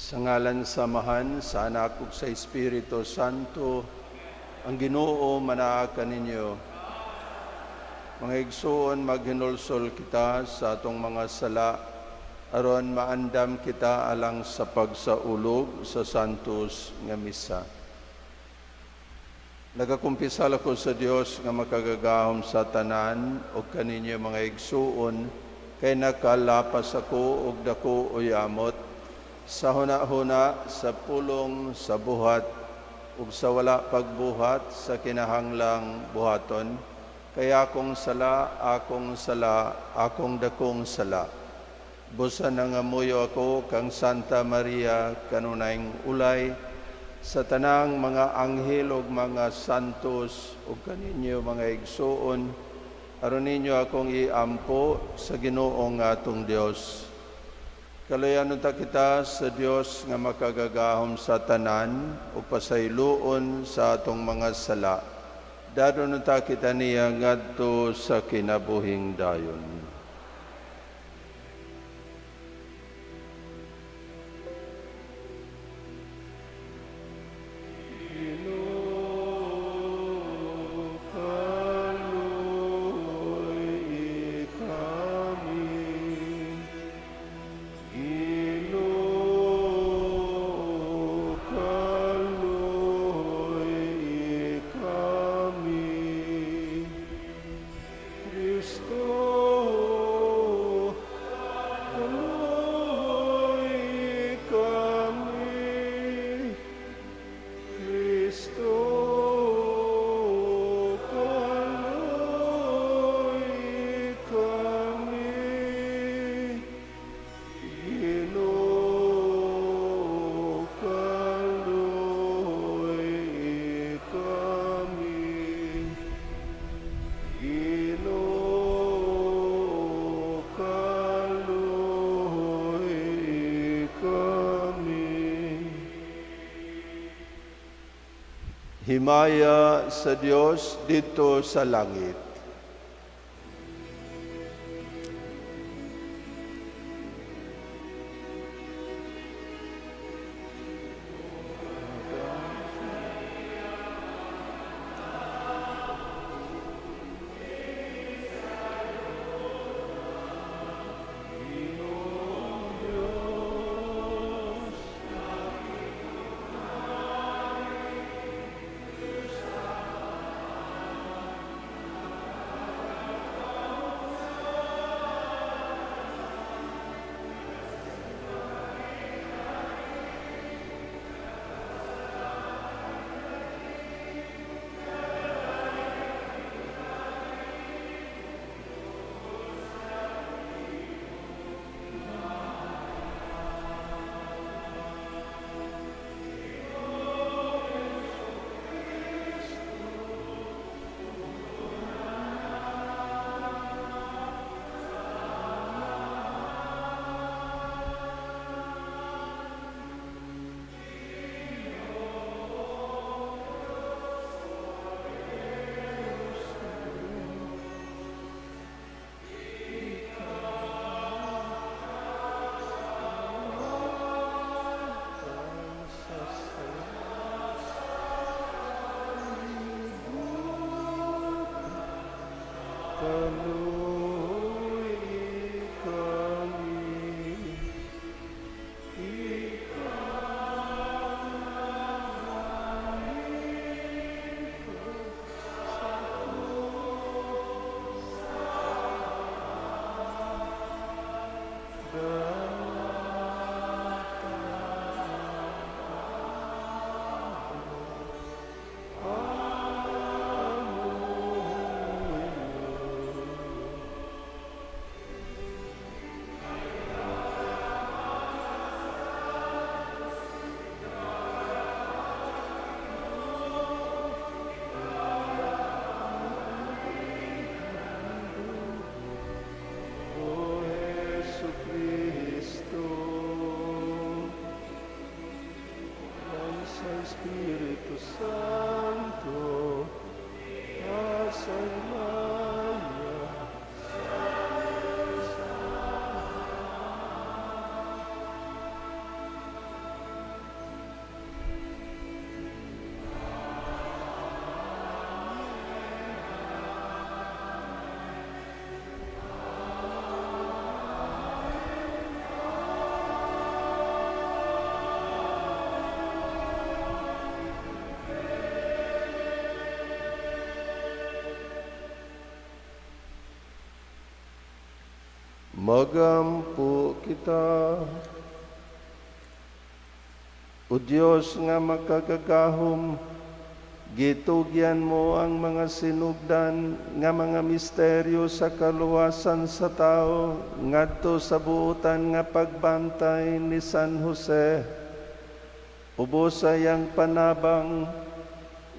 Sa ngalan sa Amahan, sa Anak ug sa Espiritu Santo, ang Ginoo manaa kaninyo. Mga igsuon, maghinulsol kita sa atong mga sala aron maandam kita alang sa pagsaulog sa Santos nga Misa. Nagakumpisal ako sa Dios nga makagagahom sa tanan ug kaninyo, mga igsuon, kay nakalapas ako og dako o yamot sa huna-huna, sa pulong, sa buhat ug sa wala pagbuhat sa kinahanglang buhaton. Kay akong sala, akong sala, akong dakong sala. Busa nangamuyo ako kang Santa Maria, kanunayng ulay, sa tanang mga anghel ug mga santos, ug kaninyo, mga igsuon, aron ninyo akong iampo sa Ginoong atong Dios. Kaluyan unta kita sa Dios nga makagagahom sa tanan ug pasayloon sa atong mga sala. Dadon unta kita niya ngadto sa kinabuhing dayon. Ginoo, kaluoy kami. Ginoo, kaluoy kami. Kristo, kaluoy kami. Kristo, kaluoy kami. Ginoo, kaluoy kami. Ginoo, kaluoy kami. Himaya sa Dios didto sa langit. Ginoong Diyos, Kaluoy kami. Ikaw sa Hallelujah. O Jesu Cristo. Magampo kita. O Dios nga makagagahom, gitugyan mo ang mga sinugdan nga mga misteryo sa kaluwasan sa tao ngadto sa buotan nga pagbantay ni San Jose. Ubos sa iyang panabang,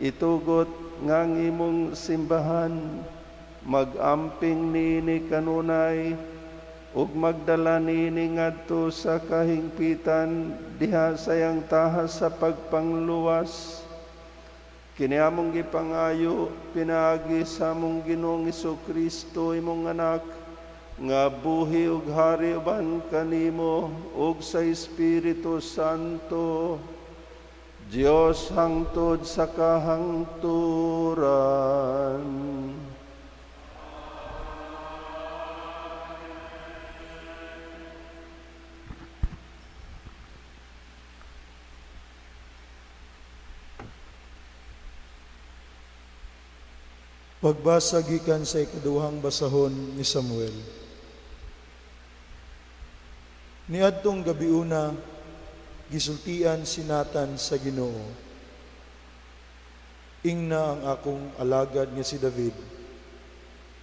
itugot nga ang imong simbahan mag-amping niini kanunay ug magdala niini ngadto sa kahingpitan diha sa iyang tahas sa pagpangluwas. Kini among gipangayo pinaagi sa among Ginoong Kristo, imong anak, nga buhi ug hari uban kanimo ug sa Espiritu Santo, Dios hangtod sa kahangturan. Pagbasa gikan sa ikaduhang basahon ni Samuel. Niadtong gabiuna, gisultian si Nathan sa Ginoo. Ingna ang akong alagad nga si David.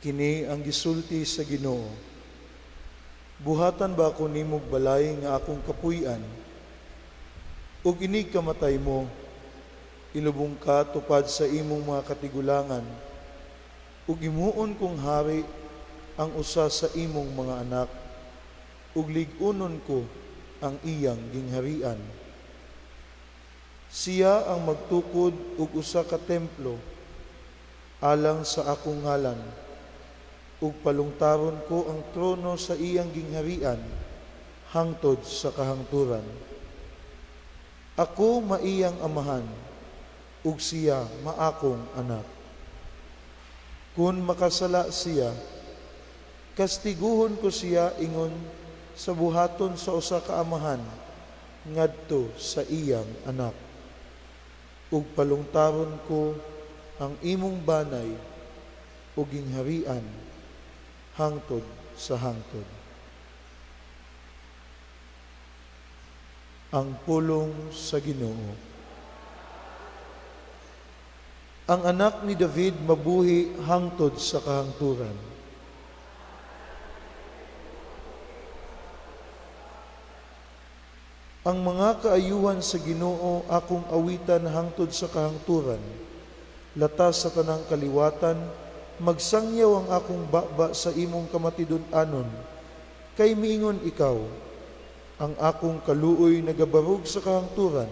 Kini ang gisulti sa Ginoo. Buhatan ba ako nimog balay nga akong kapuy-an? Ug inig kamatay mo, ilubong ka tupad sa imong mga katigulangan, ug himuon kong hari ang usa sa imong mga anak, ug lig-unon ko ang iyang gingharian. Siya ang magtukod og usa ka templo alang sa akong ngalan, ug palungtaron ko ang trono sa iyang gingharian hangtod sa kahangturan. Ako maiyang amahan, ug siya maakong anak. Kung makasala siya, kastiguhon ko siya ingon sa buhaton sa usa ka amahan ngadto sa iyang anak. Ug palungtaron ko ang imong banay ug gingharian hangtod sa hangtod. Ang pulong sa Ginoo. Ang anak ni David mabuhi hangtod sa kahangturan. Ang mga kaayuhan sa Ginoo akong awitan hangtod sa kahangturan. Latas sa tanang kaliwatan, magsangyaw ang akong baba sa imong kamatidun-anon. Kay miingon ikaw, ang akong kaluoy nagabarog sa kahangturan.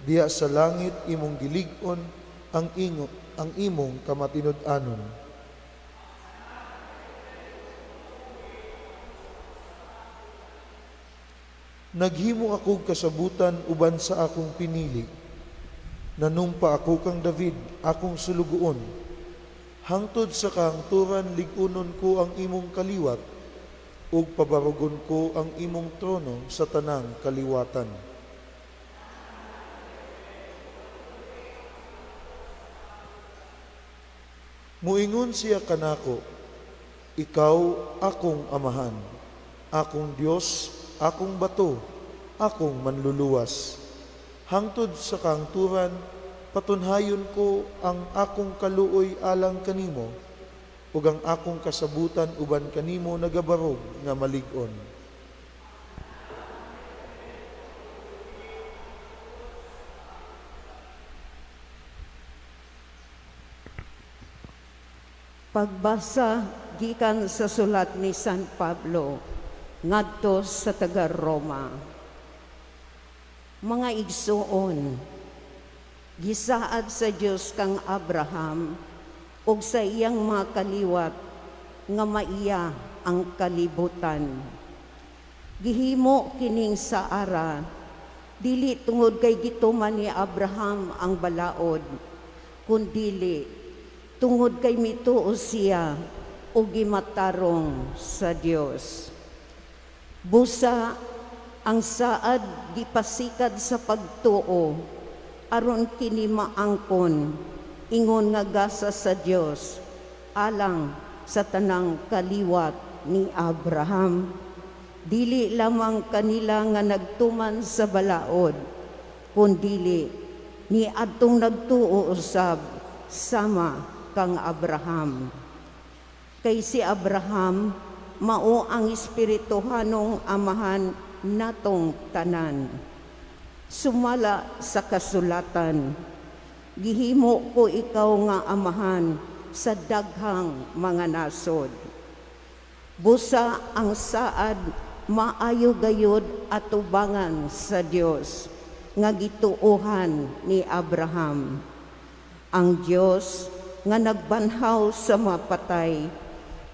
Diha sa langit imong gilig-on ang imong kamatinud-anon. Naghimo akog kasabutan uban sa akong pinili. Nanumpa ako kang David, akong sulugoon. Hangtod sa kahangturan lig-unon ko ang imong kaliwat, ug pabarugon ko ang imong trono sa tanang kaliwatan. Muingon siya kanako, ikaw akong amahan, akong Dios, akong bato, akong manluluwas. Hangtod sa kahangturan, patunhayon ko ang akong kaluoy alang kanimo, ug ang akong kasabutan uban kanimo nagabarog nga malig-on. Pagbasa gikan sa sulat ni San Pablo ngadto sa taga-Roma. Mga igsuon, gisaad sa Dios kang Abraham ug sa iyang mga kaliwat nga maiya ang kalibutan. Gihimo kining saara dili tungod kay gituman ni Abraham ang balaod, kundili tungod kay mituo siya ug gimatarong sa Dios. Busa ang saad gipasikad sa pagtuo aron kini maangkon ingon nga gasa sa Dios alang sa tanang kaliwat ni Abraham. Dili lamang kanila nga nagtuman sa balaod, kundili ni adtong nagtuo usab sama kang Abraham. Kay si Abraham mao ang espirituhanong amahan natong tanan. Sumala sa kasulatan, gihimo ko ikaw nga amahan sa daghang mga nasod. Busa ang saad maayo gayod atubangan sa Dios nga gituohan ni Abraham. Ang Dios nga nagbanhaw sa mapatay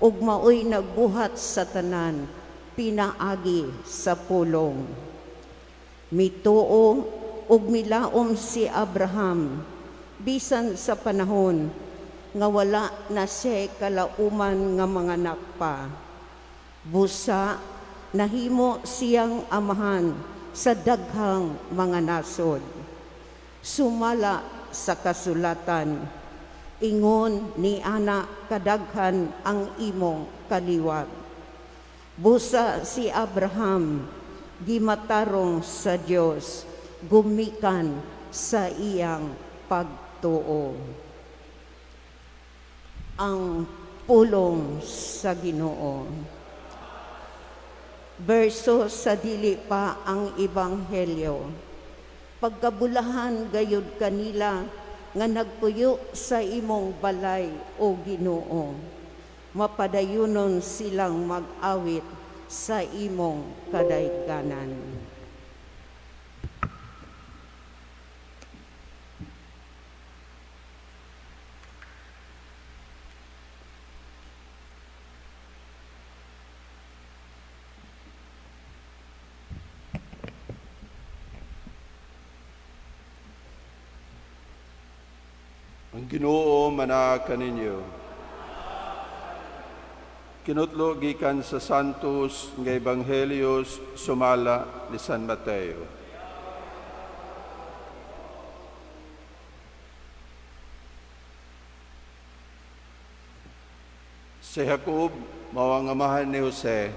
ug maoy nagbuhat sa tanan pinaagi sa pulong. Mituo ug milaom si Abraham bisan sa panahon nga wala na siya kalauman nga manganak pa. Busa nahimo siyang amahan sa daghang mga nasod. Sumala sa kasulatan, ingon ni ana kadaghan ang imong kaliwat. Busa si Abraham gimatarong sa Dios, gumikan sa iyang pagtuo. Ang pulong sa Ginoo. Verso sa dili pa ang Ebanghelyo. Pagkabulahan gayud kanila nga nagpuyo sa imong balay, o Ginoo. Mapadayunon silang mag-awit sa imong kadayganan. Ang Ginoo manaa kaninyo. Kinutlo gikan sa Santos nga Ebanghelyo sumala ni San Mateo. Si Jacob mao ang amahan ni Jose,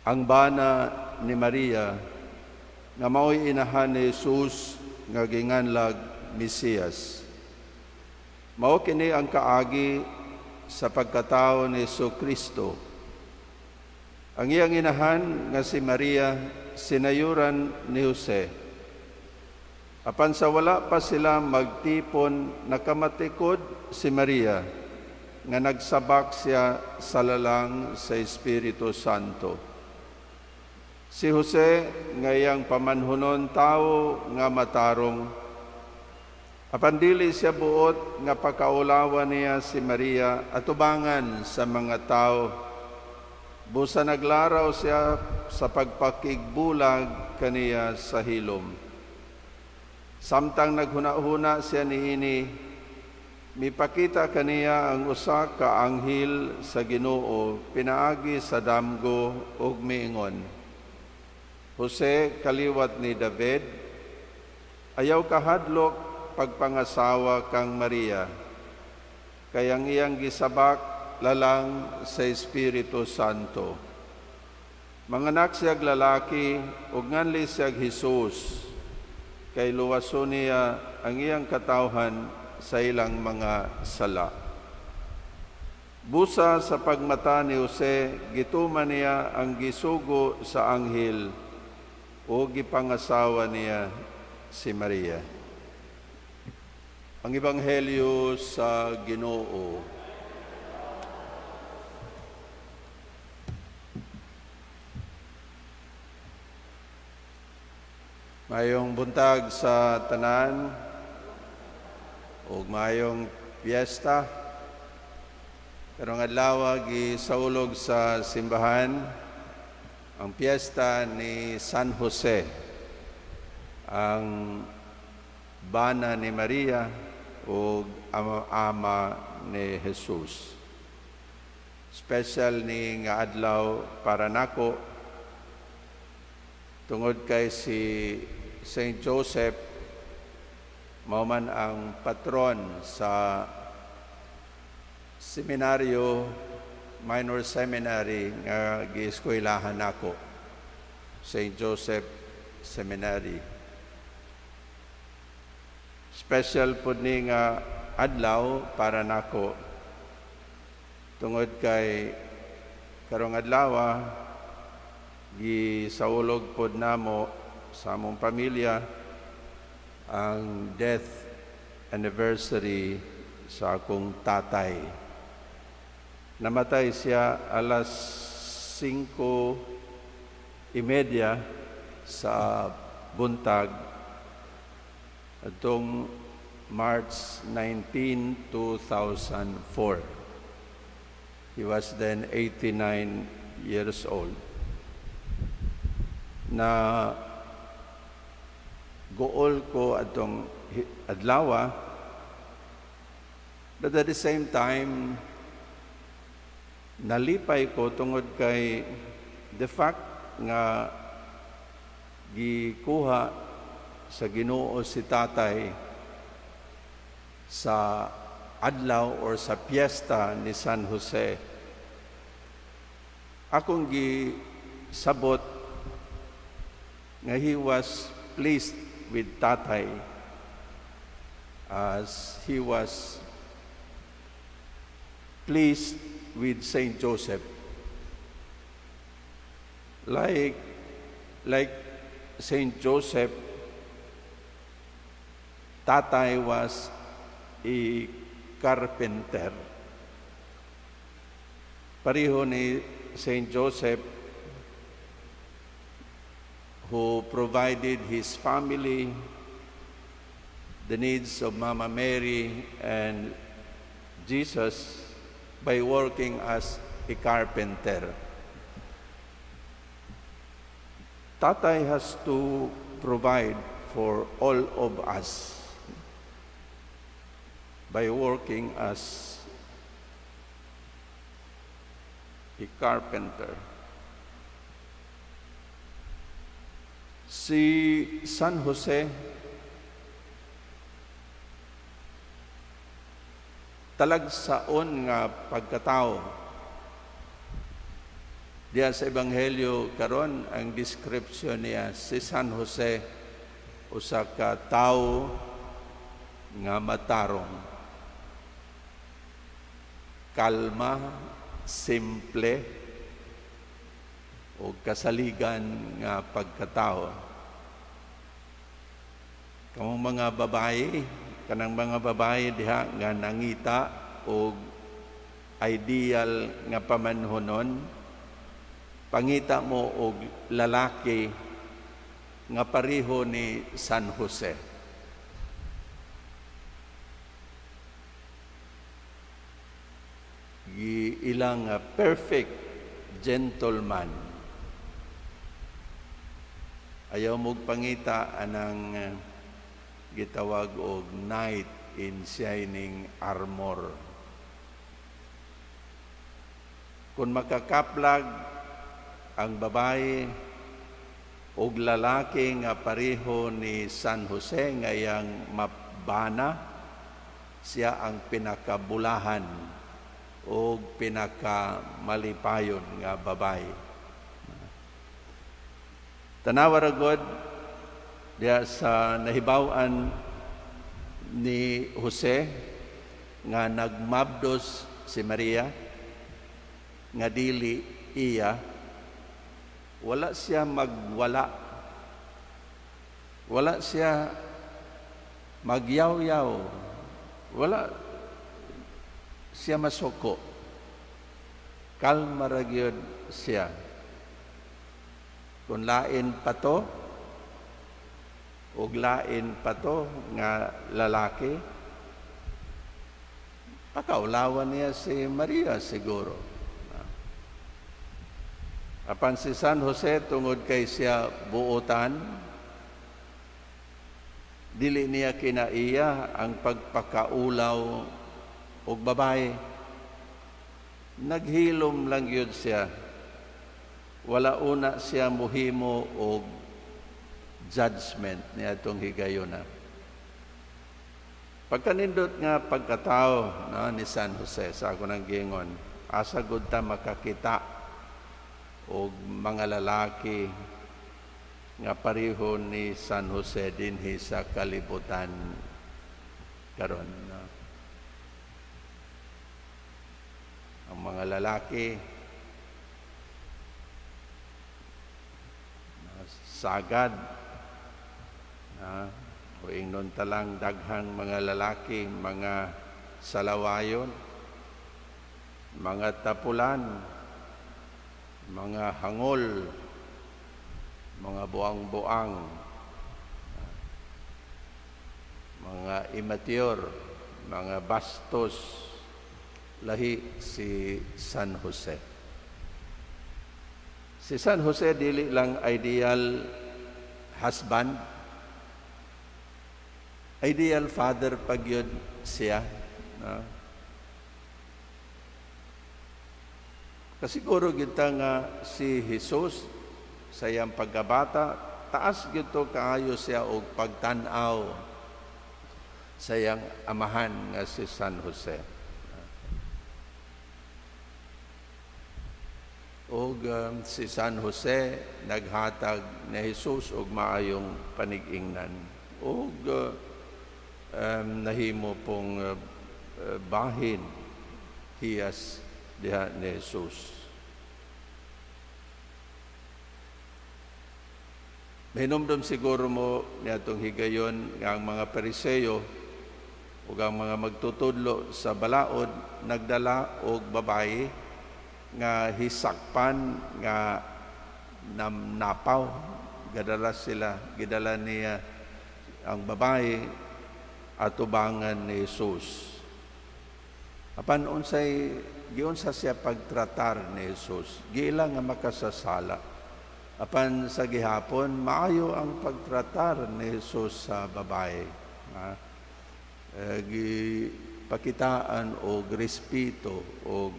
ang bana ni Maria, nga mao'y inahan ni Jesus nga ginganlag Mesiyas. Mao kini ang kaagi sa pagkatao ni Jesu Kristo. Ang iyang inahan nga si Maria sinayuran ni Jose. Apan sa wala pa sila magtipon, nakamatikod si Maria nga nagsabak siya sa lalang sa Espiritu Santo. Si Jose nga iyang pamanhunon tawo nga matarong. Apan dili siya buot nga pakaulawan niya si Maria atubangan sa mga tao. Busa naglaraw siya sa pagpakigbulag kaniya sa hilom. Samtang naghuna-huna siya niini, mipakita kaniya ang usa ka anghel sa Ginoo pinaagi sa damgo ug miingon, Jose, kaliwat ni David, ayaw kahadlok pagpangasawa kang Maria, kay ang iyang gisabak lalang sa Espiritu Santo. Manganak siyag lalaki ug nganli siyag Hesus, kay luwason niya ang iyang katawhan sa ilang mga sala. Busa sa pagmata ni Jose, gituman niya ang gisugo sa anghel o gipangasawa niya si Maria. Ang Ebanghelyo sa Ginoo. Mayong buntag sa tanan ug mayong piyesta. Karong adlaw gisaulog sa simbahan ang piyesta ni San Jose, ang bana ni Maria ug ama ni Jesus. Special ni nga adlaw para nako tungod kay si Saint Joseph mao man ang patron sa Seminaryo, minor seminary nga gieskwelahan nako, St. Joseph Seminary. Special pud ni nga adlaw para nako tungod kay karong adlaw gisaulog pod namo sa among pamilya ang death anniversary sa akong tatay. Namatay siya alas 5:30 sa buntag atong March 19, 2004. He was then 89 years old. Na guol ko atong adlawa, but at the same time, nalipay ko tungod kay the fact nga gikuha sa Ginoo si tatay sa adlaw or sa piyesta ni San Jose. Akong gisabot nga he was pleased with tatay as he was pleased with Saint Joseph. Like Saint Joseph, tatay was a carpenter. Pareho ni Saint Joseph, who provided his family, the needs of Mama Mary and Jesus by working as a carpenter. Tatay has to provide for all of us by working as a carpenter. Si San Jose, talagsaon nga pagkatao. Diya sa Ebanghelyo karon, ang description niya, si San Jose usa ka tawo nga matarong. Kalma, simple o kasaligan nga pagkatao. Kamong mga babae, kanang mga babae diha nga nangita og ideal nga pamanhonon, pangita mo og lalaki nga pareho ni San Jose. Ilang perfect gentleman. Ayaw mong pangita anang gitawag og knight in shining armor. Kung makakaplag ang babae og lalaki nga pareho ni San Jose nga iyang mabana, siya ang pinakabulahan og pinakamalipayon nga babae. Tanawa ra gud diha sa nahibaw-an ni Jose nga nagmabdos si Maria nga dili iya, wala siya magwala, wala siya magyaw-yaw, wala siya masuko. Kalma ra gyud siya. Kung lain pa to, ug lain pa to nga lalaki, pakaulawan niya si Maria siguro. Apan si San Jose, tungod kay siya buotan, dili niya kinaiya ang pagpakaulaw og babae. Naghilom lang yun siya. Wala una siya muhimo og judgment niya itong higayona. Pagkanindot nga pagkatao, no, ni San Jose sa ako nang giingon, asa gud ta makakita og mga lalaki nga pareho ni San Jose dinhi sa kalibutan karon, no? Ang mga lalaki sagad, o ingnon talang daghang mga lalaki, mga salawayon, mga tapulan, mga hangol, mga buang-buang, mga immature, mga bastos, lahi si San Jose. Si San Jose dili lang ideal husband, ideal father pag yun siya. No? Kasiguro kita nga si Jesus sa iyang pagkabata, taas gito kaayo siya og pagtan-aw sa iyang amahan nga si San Jose. Og si San Jose naghatag ni Jesus og maayong panig-ingnan. Og nahimo pong bahin hiyas diha ni Jesus. Mahinumdom siguro mo niadtong higayon nga ang mga Pariseo ug ang mga magtutudlo sa balaod nagdala og babayi nga hisakpan nga napaw. Gadala sila, gidala niya ang babayi atubangan ni Jesus. Apan unsay giunsa siya pagtratar ni Jesus? Giila nga makasasala. Apan sa gihapon maayo ang pagtratar ni Jesus sa babae. Ha? Gipakitaan og respeto og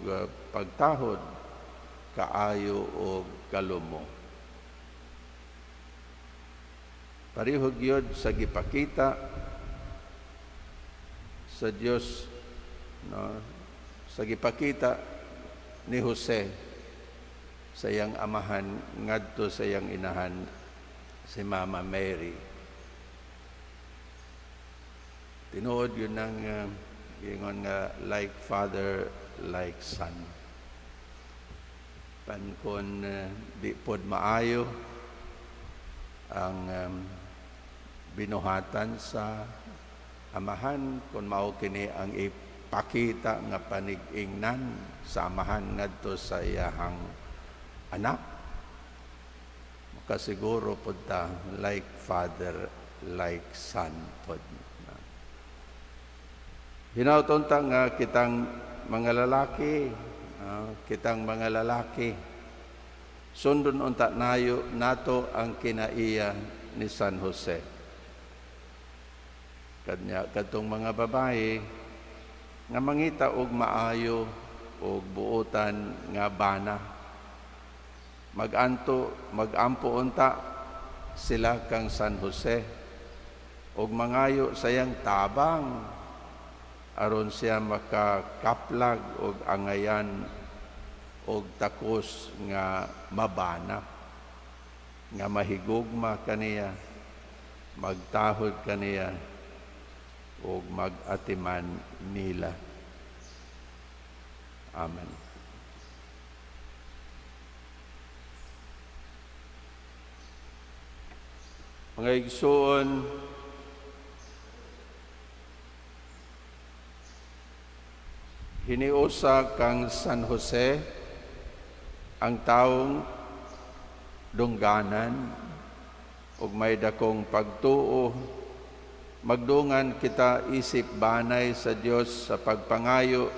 pagtahod, kaayo og kalumo. Pareho gyud sa gipakita sa Dios, no, sa gipakita ni Jose sa iyang amahan ngadto sa iyang inahan si Mama Mary. Tinuod yun ang ingon nga like father like son. Pankon di pod maayo ang binuhatan sa amahan, kung mao kini ang ipakita nga panig-ingnan sa amahan ngadto sa iyahang anak, makasiguro pod ta like father like son pod. Hinawton ta nga kitang mga lalaki, kitang mga lalaki, sundon unta nayo nato ang kinaiya ni San Jose. Kanya kadtong mga babae nga mangita og maayo og buotan nga bana, maganto magampo unta sila kang San Jose og mangayo sayang tabang aron siya makakaplag og angayan og takos nga mabana, nga mahigugma kaniya, magtahod kaniya og mag-atiman nila. Amen. Mga igsoon, hiniusa kang San Jose ang taong dungganan ug may dakong pagtuo. Magdungan kita isip banay sa Dios sa pagpangayo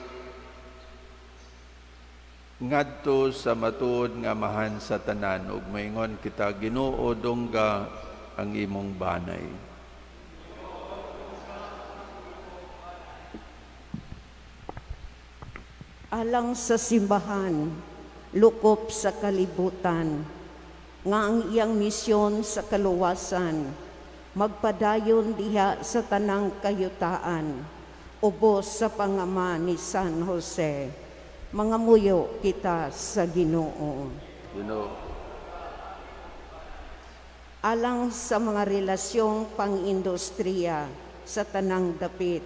ngadto sa matuod nga amahan sa tanan, ug maingon kita, Ginoo, dungga ang imong banay. Alang sa simbahan, lukop sa kalibutan, nga ang iyang misyon sa kaluwasan, Magpadayon diha sa tanang kayutaan, ubos sa pangama ni San Jose. Mangamuyo kita sa Ginoo. Ginoo, Alang sa mga relasyong pangindustriya sa tanang dapit,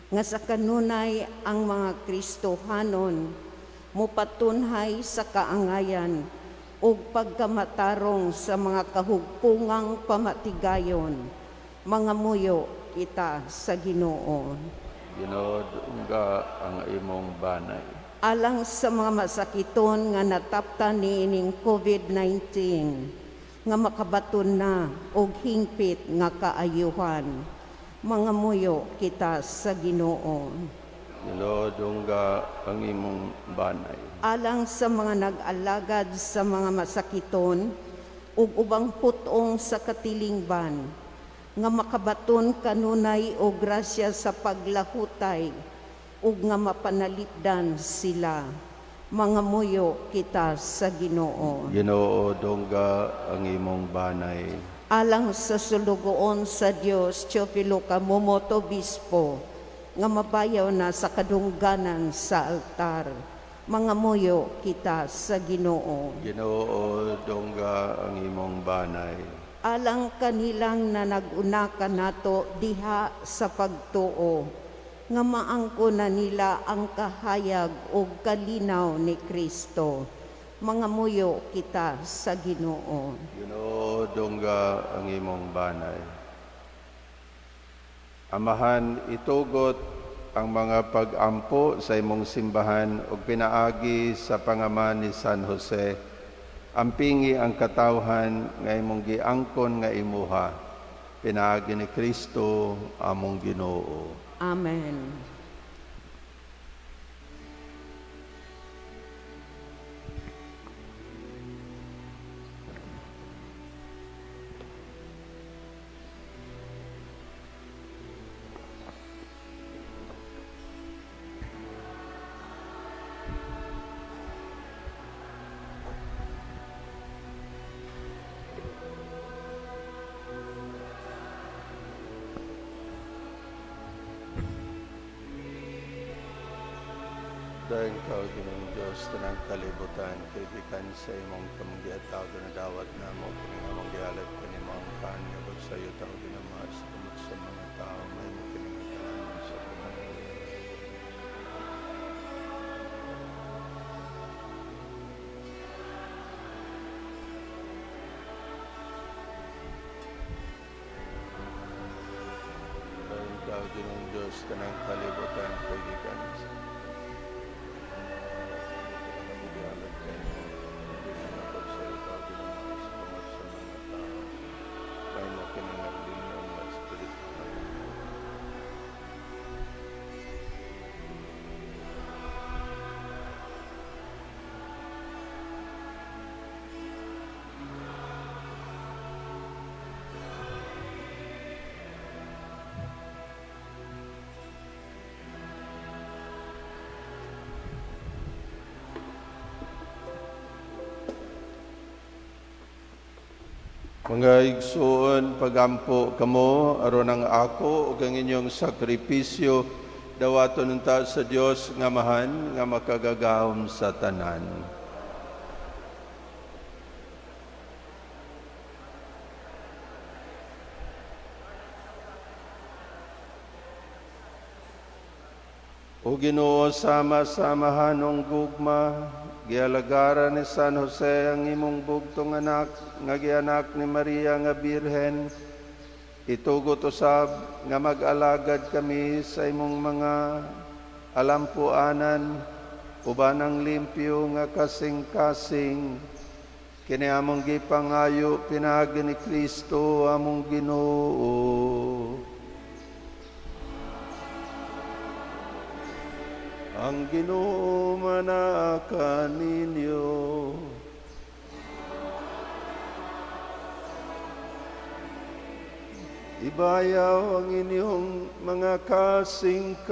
nga sa kanunay ang mga Kristohanon mopatunhay sa kaangayan ug pagkamatarong sa mga kahugpungang pamatigayon. Mangamuyo kita sa Ginoo. Ginoo, dungga ang imong banay. Alang sa mga masakiton nga nataptan niining COVID-19 nga makabaton na og hingpit nga kaayuhan. Mangamuyo kita sa Ginoo. Ginoo, dungga ang imong banay. Alang sa mga nag-alagad sa mga masakiton ug ubang put-ong sa katilingban nga makabaton kanunay og grasya sa paglahutay ug nga mapanalipdan sila. Mangamuyo kita sa Ginoo. Ginoo, dungga ang imong banay. Alang sa sulugoon sa Dios, Teofilo Kamumoto Obispo, nga mabayaw na sa kadungganan sa altar. Mangamuyo kita sa Ginoo. Ginoo, dungga ang imong banay. Alang kanilang na nag-una kanato diha sa pagtuo, nga maangko na nila ang kahayag o kalinaw ni Kristo. Mangamuyo kita sa Ginoo. Ginoo, dungga ang imong banay. Amahan, itugot ang mga pag-ampo sa imong simbahan ug pinaagi sa pangama ni San Jose. Ampingi ang katawhan nga imong giangkon nga imuha. Pinaagi ni Kristo among Ginoo. Amen. Dahil ikaw, Ginoong Diyos, tanang kalibutan, kay gikan sa imong kamong gihatag na dawat namo, kini nga among gihalad kanimo ang kaan nga pagsayo tao ginama sa kamot sa mga tao, mahimo kini nga kalanon sa tanan. Dahil ikaw, Ginoong Diyos, tanang kalibutan, kay gikan sa Mga igsuon, pagampo kamo aron ang ako ug ang inyong sakripisyo dawaton unta sa Dios nga Amahan nga makagagahom sa tanan. O Ginoo, sama sa amahanong gugma, gialagaran ni San Jose ang imong bugtong anak, nga gianak ni Maria nga Birhen. Itugot usab nga mag-alagad kami sa imong mga alampuanan, uban ang limpyo nga kasing-kasing. Kini among gipangayo pinaagi ni Kristo among Ginoo. Ang Ginoo manaa kaninyo. Ibayaw ang inyong mga kasing-kasing.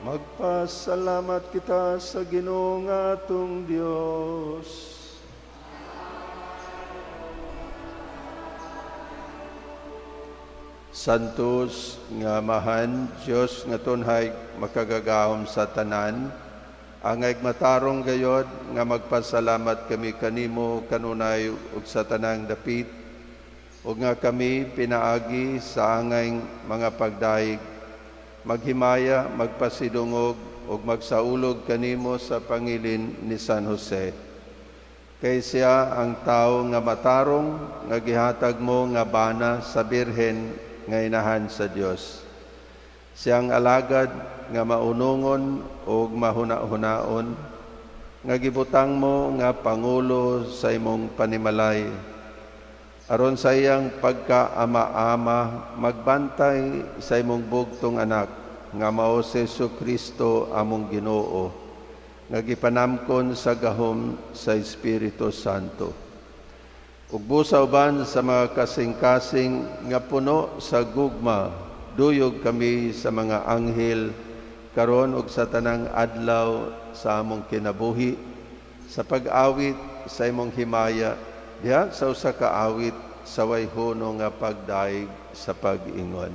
Magpasalamat kita sa Ginoo nga atong Dios. Santos nga Amahan, Dios nga tunhay makagagahom sa tanan, angay matarong gayod nga magpasalamat kami kanimo kanunay ug sa tanang dapit, ug nga kami pinaagi sa angay mga pagdayeg, maghimaya, magpasidungog ug magsaulog kanimo sa pangilin ni San Jose. Kay siya ang tawo nga matarong nga gihatag mo nga bana sa Birhen nga inahan sa Dios. Siyang alagad nga maunungon ug mahuna-hunaon nga gibutang mo nga pangulo sa imong panimalay, aron sa iyang pagkaama-ama magbantay sa imong bugtong anak nga mao si Jesu-Kristo among Ginoo, nga gipanamkon sa gahom sa Espiritu Santo. Ug busa uban sa mga kasing-kasing nga puno sa gugma, duyog kami sa mga anghel karon ug sa tanang adlaw sa among kinabuhi, sa pag-awit sa imong himaya, diha sa usa ka awit sa way huno nga pagdaig sa pag-ingon.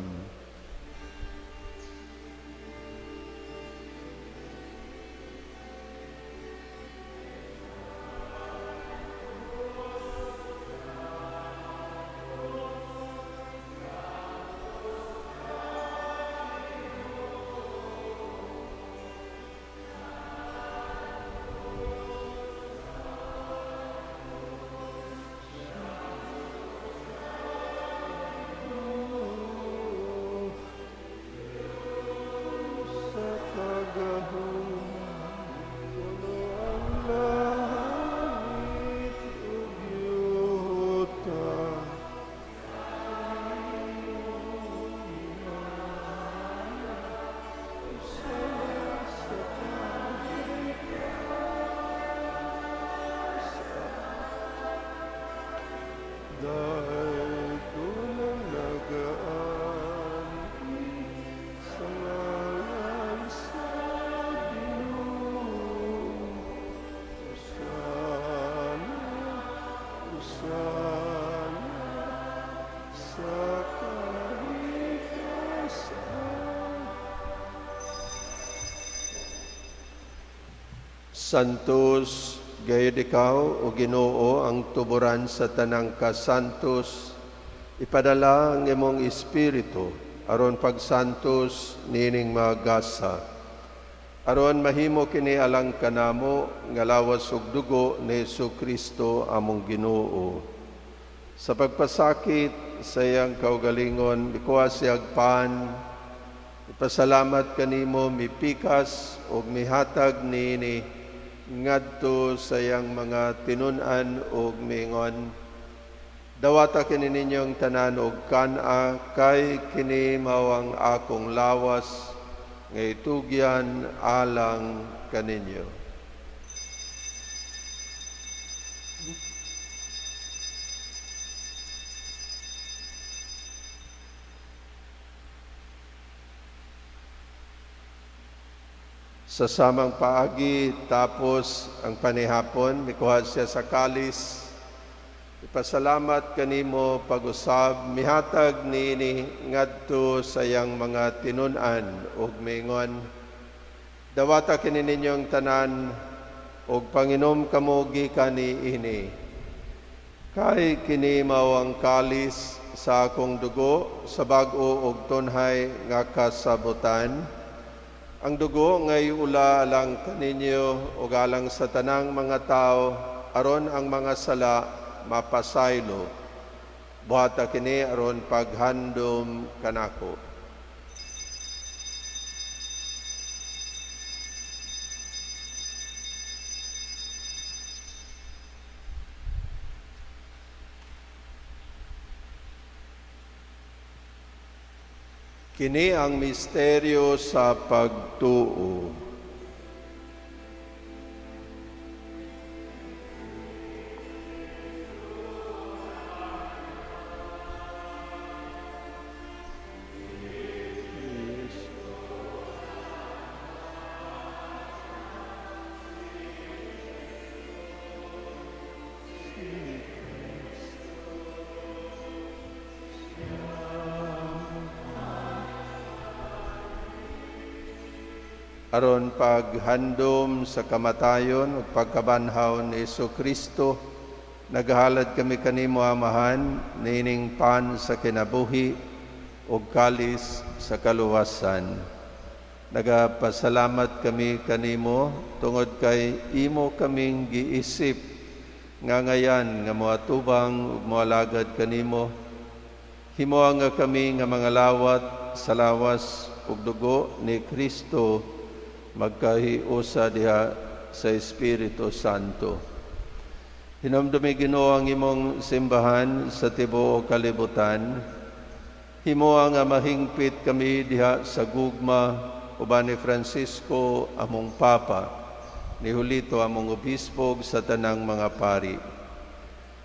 Santos, gayud ikaw, o Ginoo, ang tuburan sa tanang kasantos, ipadala ang imong espiritu aron pagsantos nining mga gasa. Aron mahimo kini alang kanamo nga lawas ug dugo ni Jesu-Kristo among Ginoo. Sa pagpasakit sa iyang kaugalingon, mikuha siyag pan, ipasalamat kanimo, mipikas ug mihatag niini ngadto sa iyang mga tinun-an ug miingon, dawata kini ninyong tanan og kan-a, kay kini mao ang akong lawas nga itugyan alang kaninyo. Sa samang paagi, tapos ang panihapon, mikuha siya sa kalis. Ipasalamat kanimo pag-usab, mihatag niini ngadto sa iyang mga tinun-an ug miingon, dawata kini ninyong tanan ug panginom kamo gikan niini. Kay kini mao ang kalis sa akong dugo sa bag-o ug tunhay nga kasabutan. Ang dugo ngay ula alang kaninyo ug alang sa tanang mga tao, aron ang mga sala mapasaylo. Buhata kini aron paghandom kanako. Kini ang misteryo sa pagtuo. Aron paghandom sa kamatayon ug pagkabanhaw ni Kristo, naghalad kami kanimo, Amahan, niining pan sa kinabuhi ug kalis sa kaluwasan. Nagapasalamat kami kanimo tungod kay imo kaming giisip nga ngayan nga moatubang ug moalagad kanimo. Himoa nga kami nga mga lawat sa lawas ug dugo ni Kristo magkahiusa diha sa Espiritu Santo. Hinumdumi, Ginoo, ang imong simbahan sa tibuok kalibutan. Himoa nga mahingpit kami diha sa gugma uban ni Francisco among Papa, ni Julito among obispo ug sa tanang mga pari.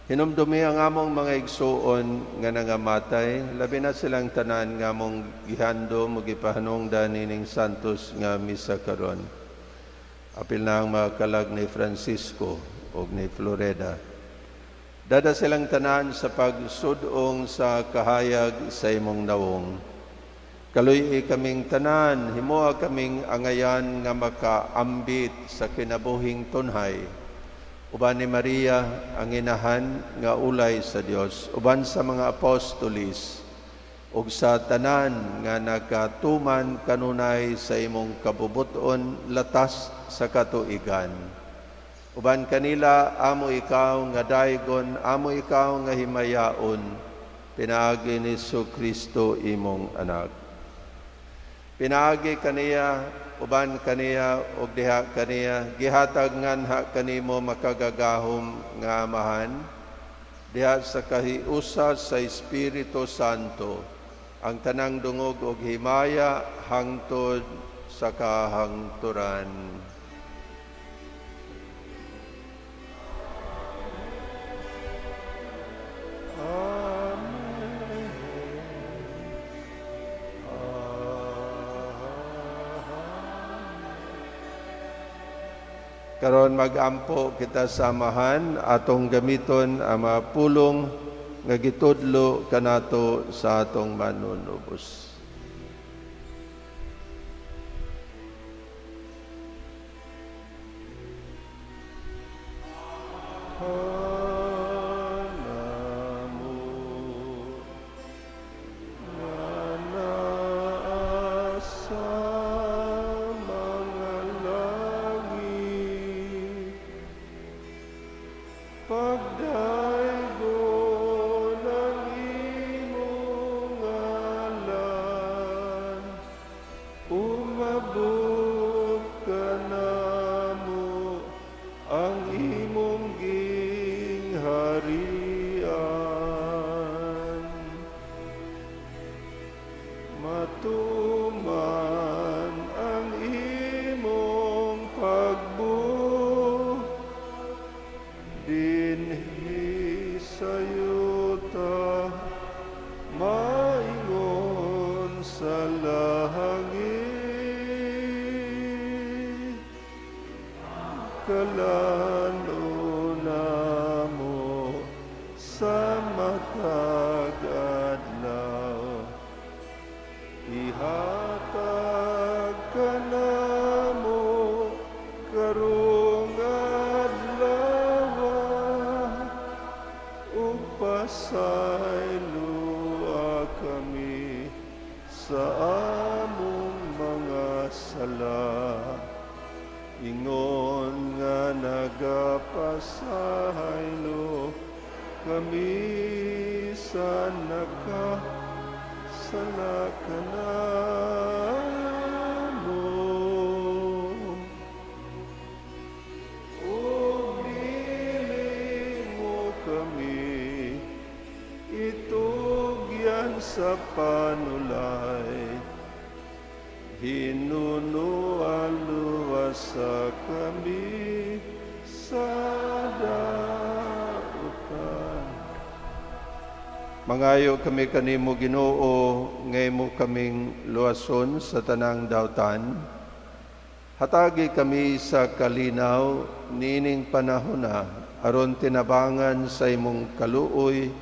Hinumdumi ang among mga igsuon nga nangamatay, labi na silang tanan nga among gihandom ug gipahanungdan nining santos nga misa karon. Apil na ang mga kalag ni Francisco ug ni Floreda. Dada silang tanan sa pagsudong sa kahayag sa imong nawong. Kaluy-i kaming tanan, himoa kaming angayan nga makaambit sa kinabuhing tunhay. Uban ni Maria, ang inahan nga ulay sa Dios, uban sa mga apostolis, ug sa tanan nga nakatuman kanunay sa imong kabubuton latas sa katuigan. Uban kanila amo ikaw nga daygon, amo ikaw nga himayaon, pinaagi ni Kristo imong anak. Pinaagi kaniya, uban kaniya, ug diha kaniya, gihatag nganha kanimo makagagahom nga Amahan, diha sa kahiusa sa Espiritu Santo, ang tanang dungog ug himaya hangtod sa kahangturan. Amen. Karon magampo kita sa Amahan, atong gamiton ang mga pulong nga gitudlo kanato sa atong manunubos. Namo nga naa sa mga langit, pagdaygon ang imong ngalan, umabot kanamo ang imong gingharian. Matuman ang imong pagbuot dinhi sa yuta maingon sa langit. Kalan-on namo sa matag adlaw, ihatag kanamo karong adlaw, ug pasayloa kami sa among mga sala, ingon nga nagapasaylo kami sa nakasala kanamo. Ug dili mo kami itugyan sa panulay, hinunoa luwasa kami sa dautan. Mangayo kami kanimo, Ginoo, nga imo kaming luwason sa tanang dautan. Hatagi kami sa kalinaw niining panahona aron tinabangan sa imong kaluoy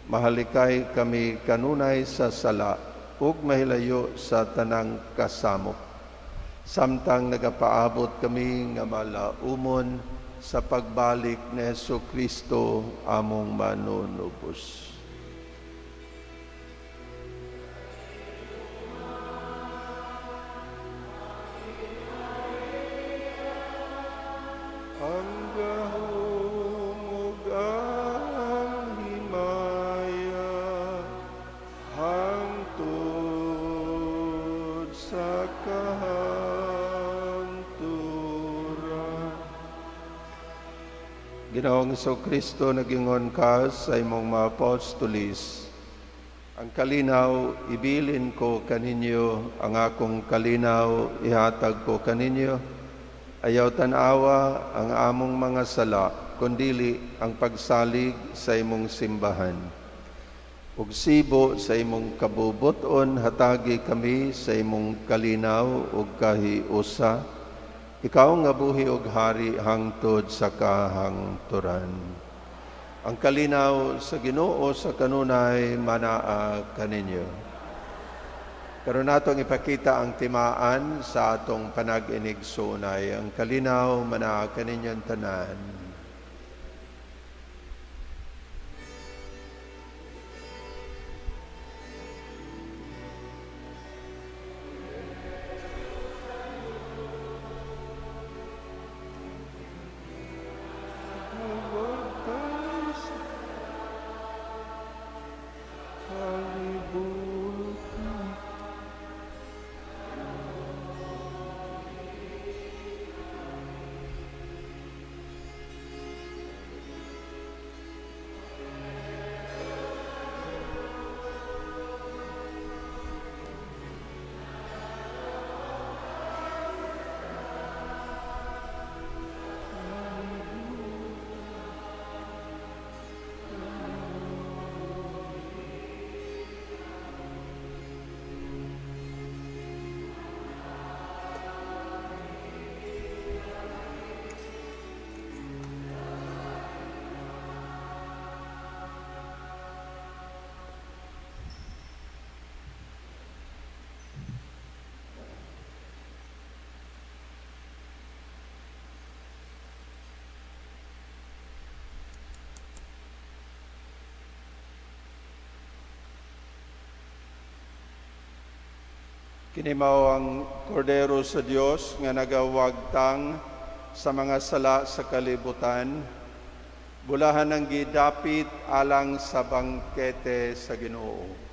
mahalikay kami kanunay sa sala ug mahilayo sa tanang kasamok. Samtang nagapaabot kami nga malaumon sa pagbalik ni Hesus Kristo among manunubos. Ang gahom ug ang himaya hangtod sa kahangturan. Ginoong Kristo, nagingon ka sa imong mga apostolis, "Ang kalinaw ibilin ko kaninyo, ang akong kalinaw ihatag ko kaninyo. Ayaw tan-awa ang among mga sala, kundili ang pagsalig sa imong simbahan. Ug sibo sa imong kabubuton, hatagi kami sa imong kalinaw ug kahiusa. Ikaw nga buhi ug hari hangtod sa kahangturan." Ang kalinaw sa Ginoo sa kanunay manaa kaninyo. Karon natong ipakita ang timaan sa atong panag-inigsuonay. Ang kalinaw manaa kaninyong tanan. Kalibutan. Kini mao ang Kordero sa Dios nga nagawagtang sa mga sala sa kalibutan. Bulahan ang gidapit alang sa bangkete sa Ginoo.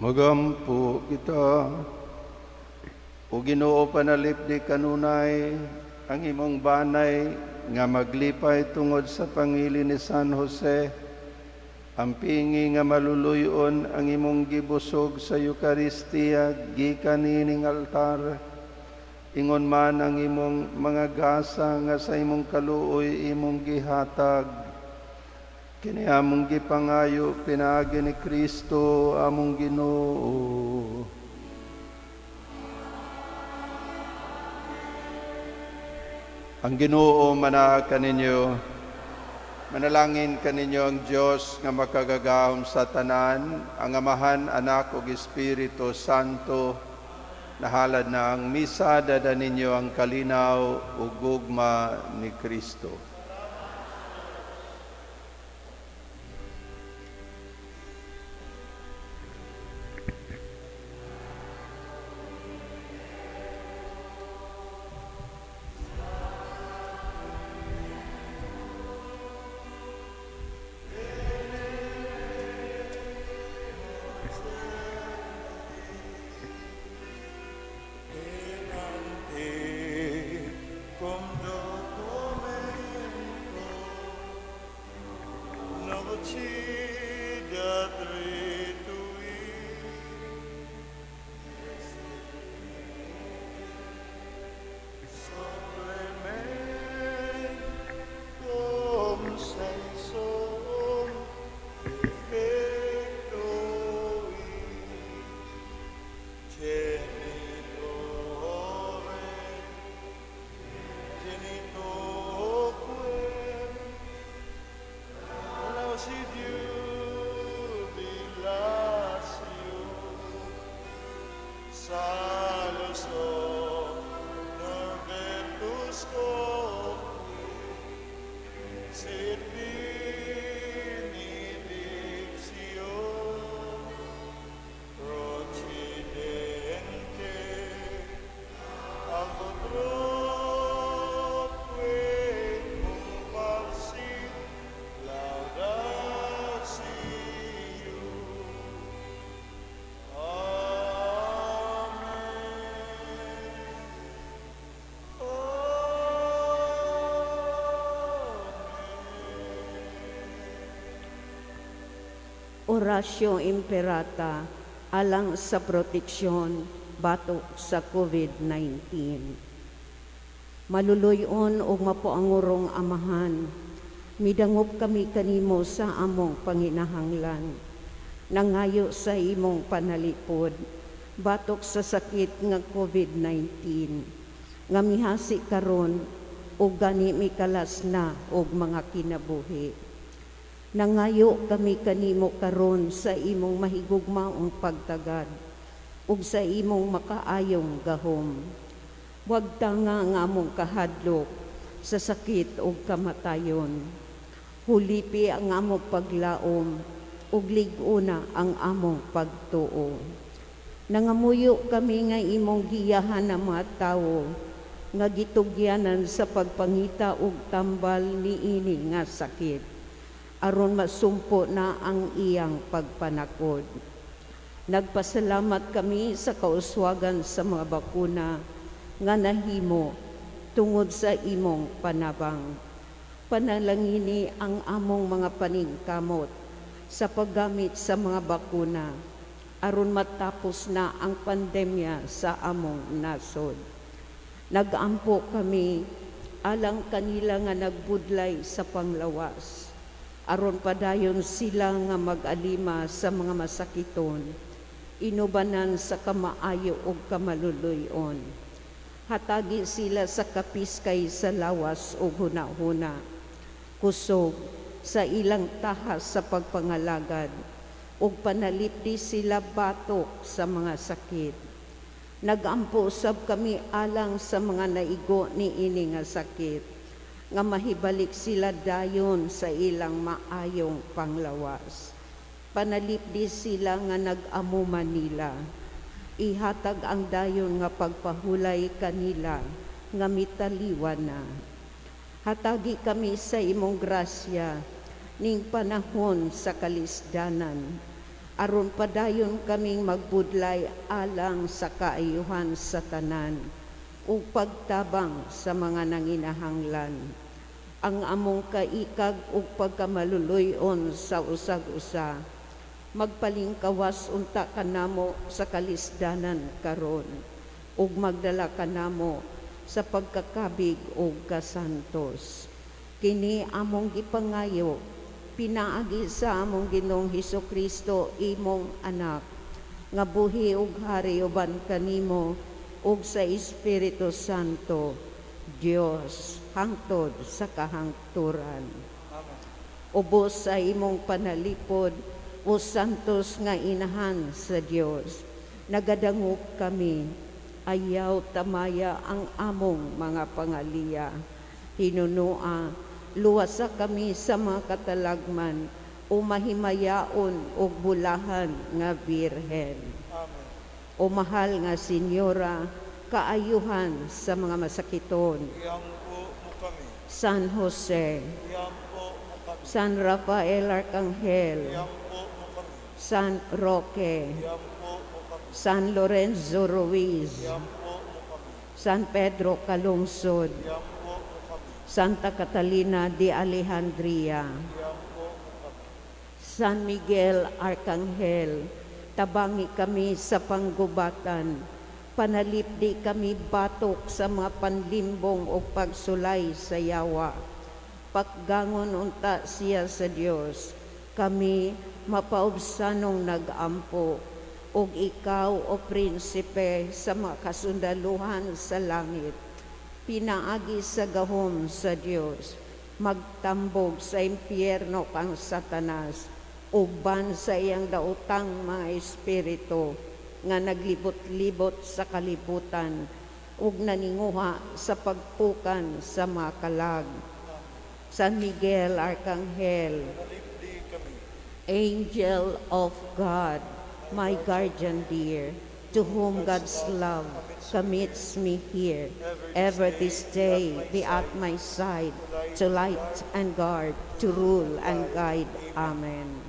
Magampo kita. O Ginoo, panalipdi kanunay ang imong banay nga maglipay tungod sa pangili ni San Jose. Ampingi nga maluluyon ang imong gibusog sa Eukaristiya gikan niining altar. Ingon man ang imong mga gasa nga sa imong kaluoy imong gihatag. Kini among gipangayo pinaagi ni Kristo among Ginoo. Ang Ginoo manaa kaninyo. Manalangin kaninyo ang Dios nga makagagahom sa tanan, ang Amahan, Anak ug Espiritu Santo. Nahalad na ang misa, dada ninyo ang kalinaw ug gugma ni Kristo. Cum documento nocida tui supplementum sensum effectui genitore genitoque lausi jubilatio salus honor virtus quoque sit benedictio procedente ab utroque comparsit laudatio. Amen. Amen. Oratio Imperata alang sa proteksyon batok sa COVID-19. Maluluyon ug mapuangurong Amahan, midangop kami kanimo sa among panginahanglan. Nangayo sa imong panalipod, batok sa sakit nga COVID-19, nga mihasi karon ug gani mikalas na og mga kinabuhi. Nangayo kami kanimo karon sa imong mahigugmaong pagtagad ug sa imong makaayong gahom. Wag tanga ang among kahadlok sa sakit ug kamatayon. Hulipi ang among paglaom ug lig-una ang among pagtuo. Nangamuyo kami nga imong giyahan ang mga tawo nga gitugyanan sa pagpangita og tambal niini nga sakit, aron masumpo na ang iyang pagpanakod. Nagpasalamat kami sa kauswagan sa mga bakuna nga nahimo tungod sa imong panabang. Panalangini ang among mga paningkamot sa paggamit sa mga bakuna aron matapos na ang pandemya sa among nasod. Nagampo kami alang kanila nga nagbudlay sa panglawas, aron padayon sila nga mag-alima sa mga masakiton, inubanan sa kamaayo ug kamaluluyon. Hatagi sila sa kapiskay sa lawas ug hunahuna, kusog sa ilang tahas sa pagpangalagad, ug panalipdi sila batok sa mga sakit. Nagampo usab kami alang sa mga naigo niini nga sakit, nga mahibalik sila dayon sa ilang maayong panglawas. Panalipdi sila nga nag-amo nila. Ihatag ang dayon nga pagpahulay kanila nga mitaliwan na. Hatagi kami sa imong grasya ning panahon sa kalisdanan, Aron padayon kaming magbudlay alang sa kaayuhan sa tanan ug pagtabang sa mga nanginahanglan. Ang among kaikag ug pagkamaluluy-on sa usag-usa, magpalingkawas unta kanamo sa kalisdanan karon ug magdala kanamo sa pagkakabig ug kasantos. Kini among gipangayo pinaagi sa among Ginoong Hesukristo, imong anak, nga buhi ug hari uban kanimo ug sa Espiritu Santo, Dios, hangtod sa kahangturan. Ubos sa imong panalipod, o santos nga inahan sa Dios, nagadangop kami, ayaw tamaya ang among mga pangaliya. Hinunoa, luwasa kami sa mga katalagman, o mahimayaon og bulahan nga Birhen. Amen. O mahal nga Senyora, kaayuhan sa mga masakiton. Iampo mo kami. San Jose, Iampo mo kami. San Rafael Arcangel, Iampo mo kami. San Roque, Iampo mo kami. San Lorenzo Ruiz, Iampo mo kami. San Pedro Calungsod, Iampo mo kami. Santa Catalina de Alejandría, Iampo mo kami. San Miguel Arcangel, tabangi kami sa panggubatan, panalipdi kami batok sa mga panlimbong o pagsulay sa yawa. Pakgangon unta siya sa Dios, kami mapaubsanong nag-ampo, ug ikaw, o prinsipe, sa mga kasundaluhan sa langit, pinaagi sa gahom sa Dios, magtambog sa impyerno kang Satanas, uban sa iyang daotang mga espiritu nga naglibot-libot sa kalibutan ug naninguha sa pagpukan sa mga kalag. San Miguel Arcangel, Panalipdi kami. Angel of God, my guardian dear, to whom God's love commits me here, ever this day be at my side, to light and guard, to rule and guide. Amen.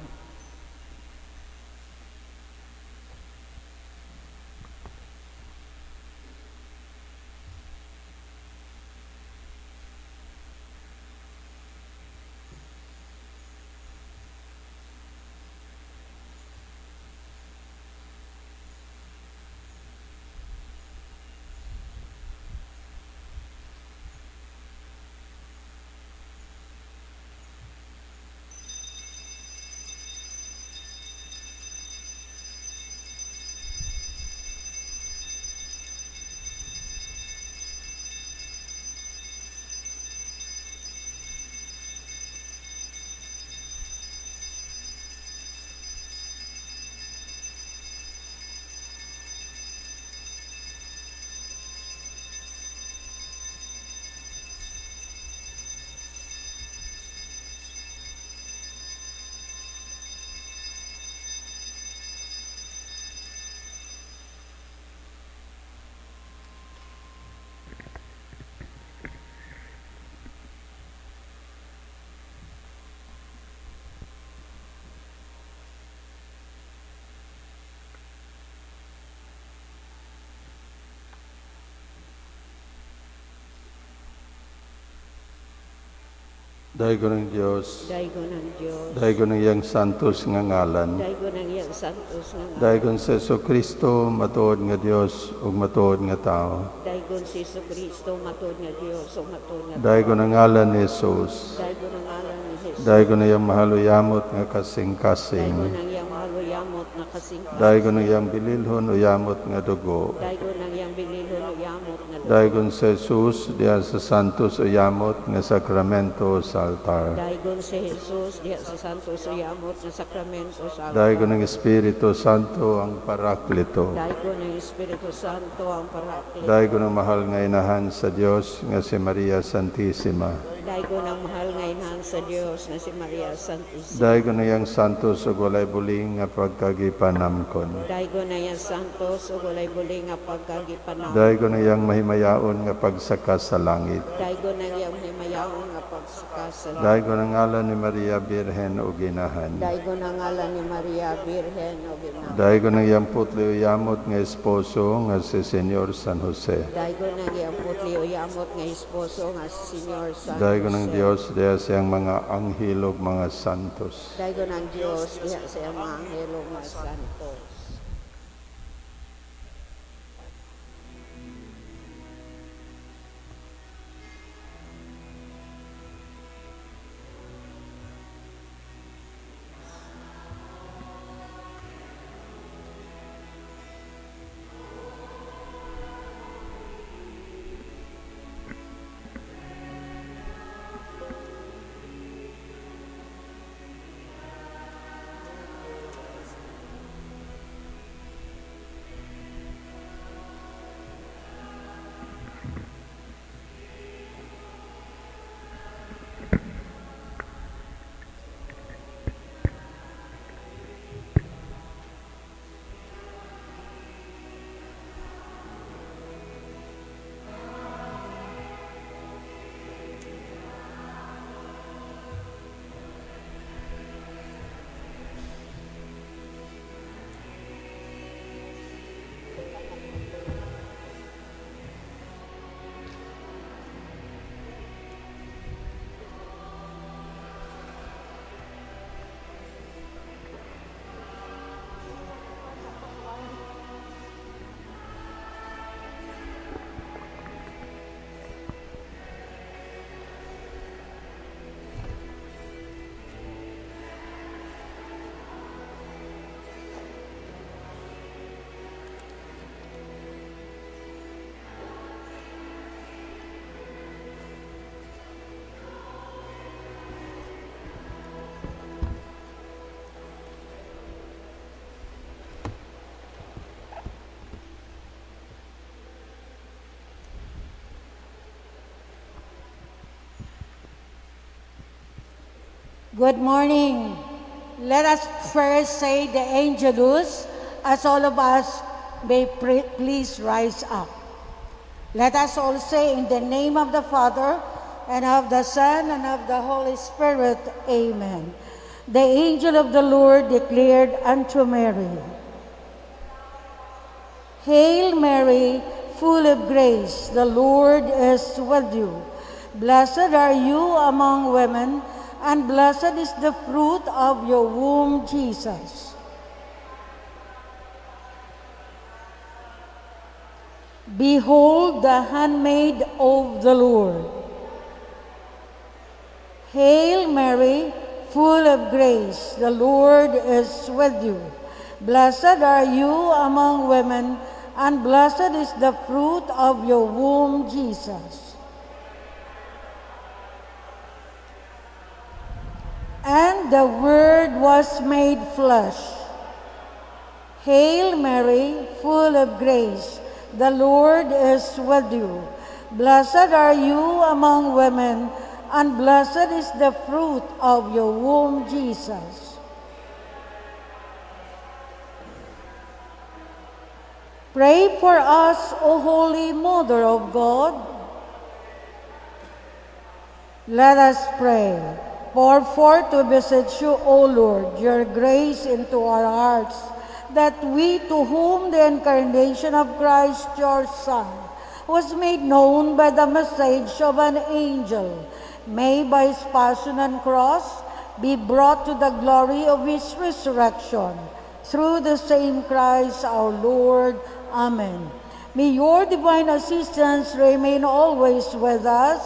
Daygon ang Dios, Daygon ang Dios, daygon ang iyang santos nga ngalan. Daygon ang iyang santos nga ngalan. Daygon sa Kristo matuod nga Dios ug matuod nga tao. Daygon si Jesucristo, matuod nga Dios ug matuod nga tao. Daygon ang ngalan ni Jesus. Daygon ang ngalan ni Jesus. Daygon ang iyang mahaluyamot nga kasing-kasing. Daygon ang iyang mahaluyamot nga kasing-kasing. Daygon ang iyang bililhon uyamot nga dugo. Daygon ang iyang bililhon uyamot nga dugo. Daygon sa Jesus diha sa santos uyamot nga sakramento sa altar. Daygon si Jesus diha sa santos uyamot nga sakramento sa altar. Daygon ang Espiritu Santo ang Parakleto. Daygon ang Espiritu Santo ang Parakleto. Daygon ang mahal nga inahan sa Dios nga si Maria Santissima. Daygon ang mahal nga inahan sa Dios nga si Maria Santissima. Daygon ang iyang santos ug walay buling nga pagkagipanamkon. Daygon ang iyang santos ug walay buli nga pagkagipanam. Daygon ang iyang mahimayaon nga pagsaka sa langit. Daygon ang iyang himayaon nga pagsaka sa langit. Daygon ang ngalan ni Maria Birhen ug Inahan. Daygon ang ngalan ni Maria Birhen ug Ina. Daygon ang iyang putli uyamot nga esposo nga si Senyor San Jose. Daygon ang iyang putli uyamot nga esposo nga si Senyor San Daygon ang Jose. Dios diha sa iyang mga anghel ug mga santos. Daygon ang Dios diha sa iyang mga anghel ug mga santos. Good morning. Let us first say the Angelus, as all of us may please rise up. Let us all say, in the name of the Father, and of the Son, and of the Holy Spirit, Amen. The angel of the Lord declared unto Mary, Hail Mary, full of grace, the Lord is with you. Blessed are you among women, and blessed is the fruit of your womb, Jesus. Behold the handmaid of the Lord. Hail Mary, full of grace, the Lord is with you. Blessed are you among women, and blessed is the fruit of your womb, Jesus. And the Word was made flesh. Hail Mary, full of grace, the Lord is with you. Blessed are you among women, and blessed is the fruit of your womb, Jesus. Pray for us, O Holy Mother of God. Let us pray. Pour forth, to beseech you, O Lord, your grace into our hearts, that we, to whom the incarnation of Christ your Son was made known by the message of an angel, may by his passion and cross be brought to the glory of his resurrection. Through the same Christ our Lord. Amen. May your divine assistance remain always with us,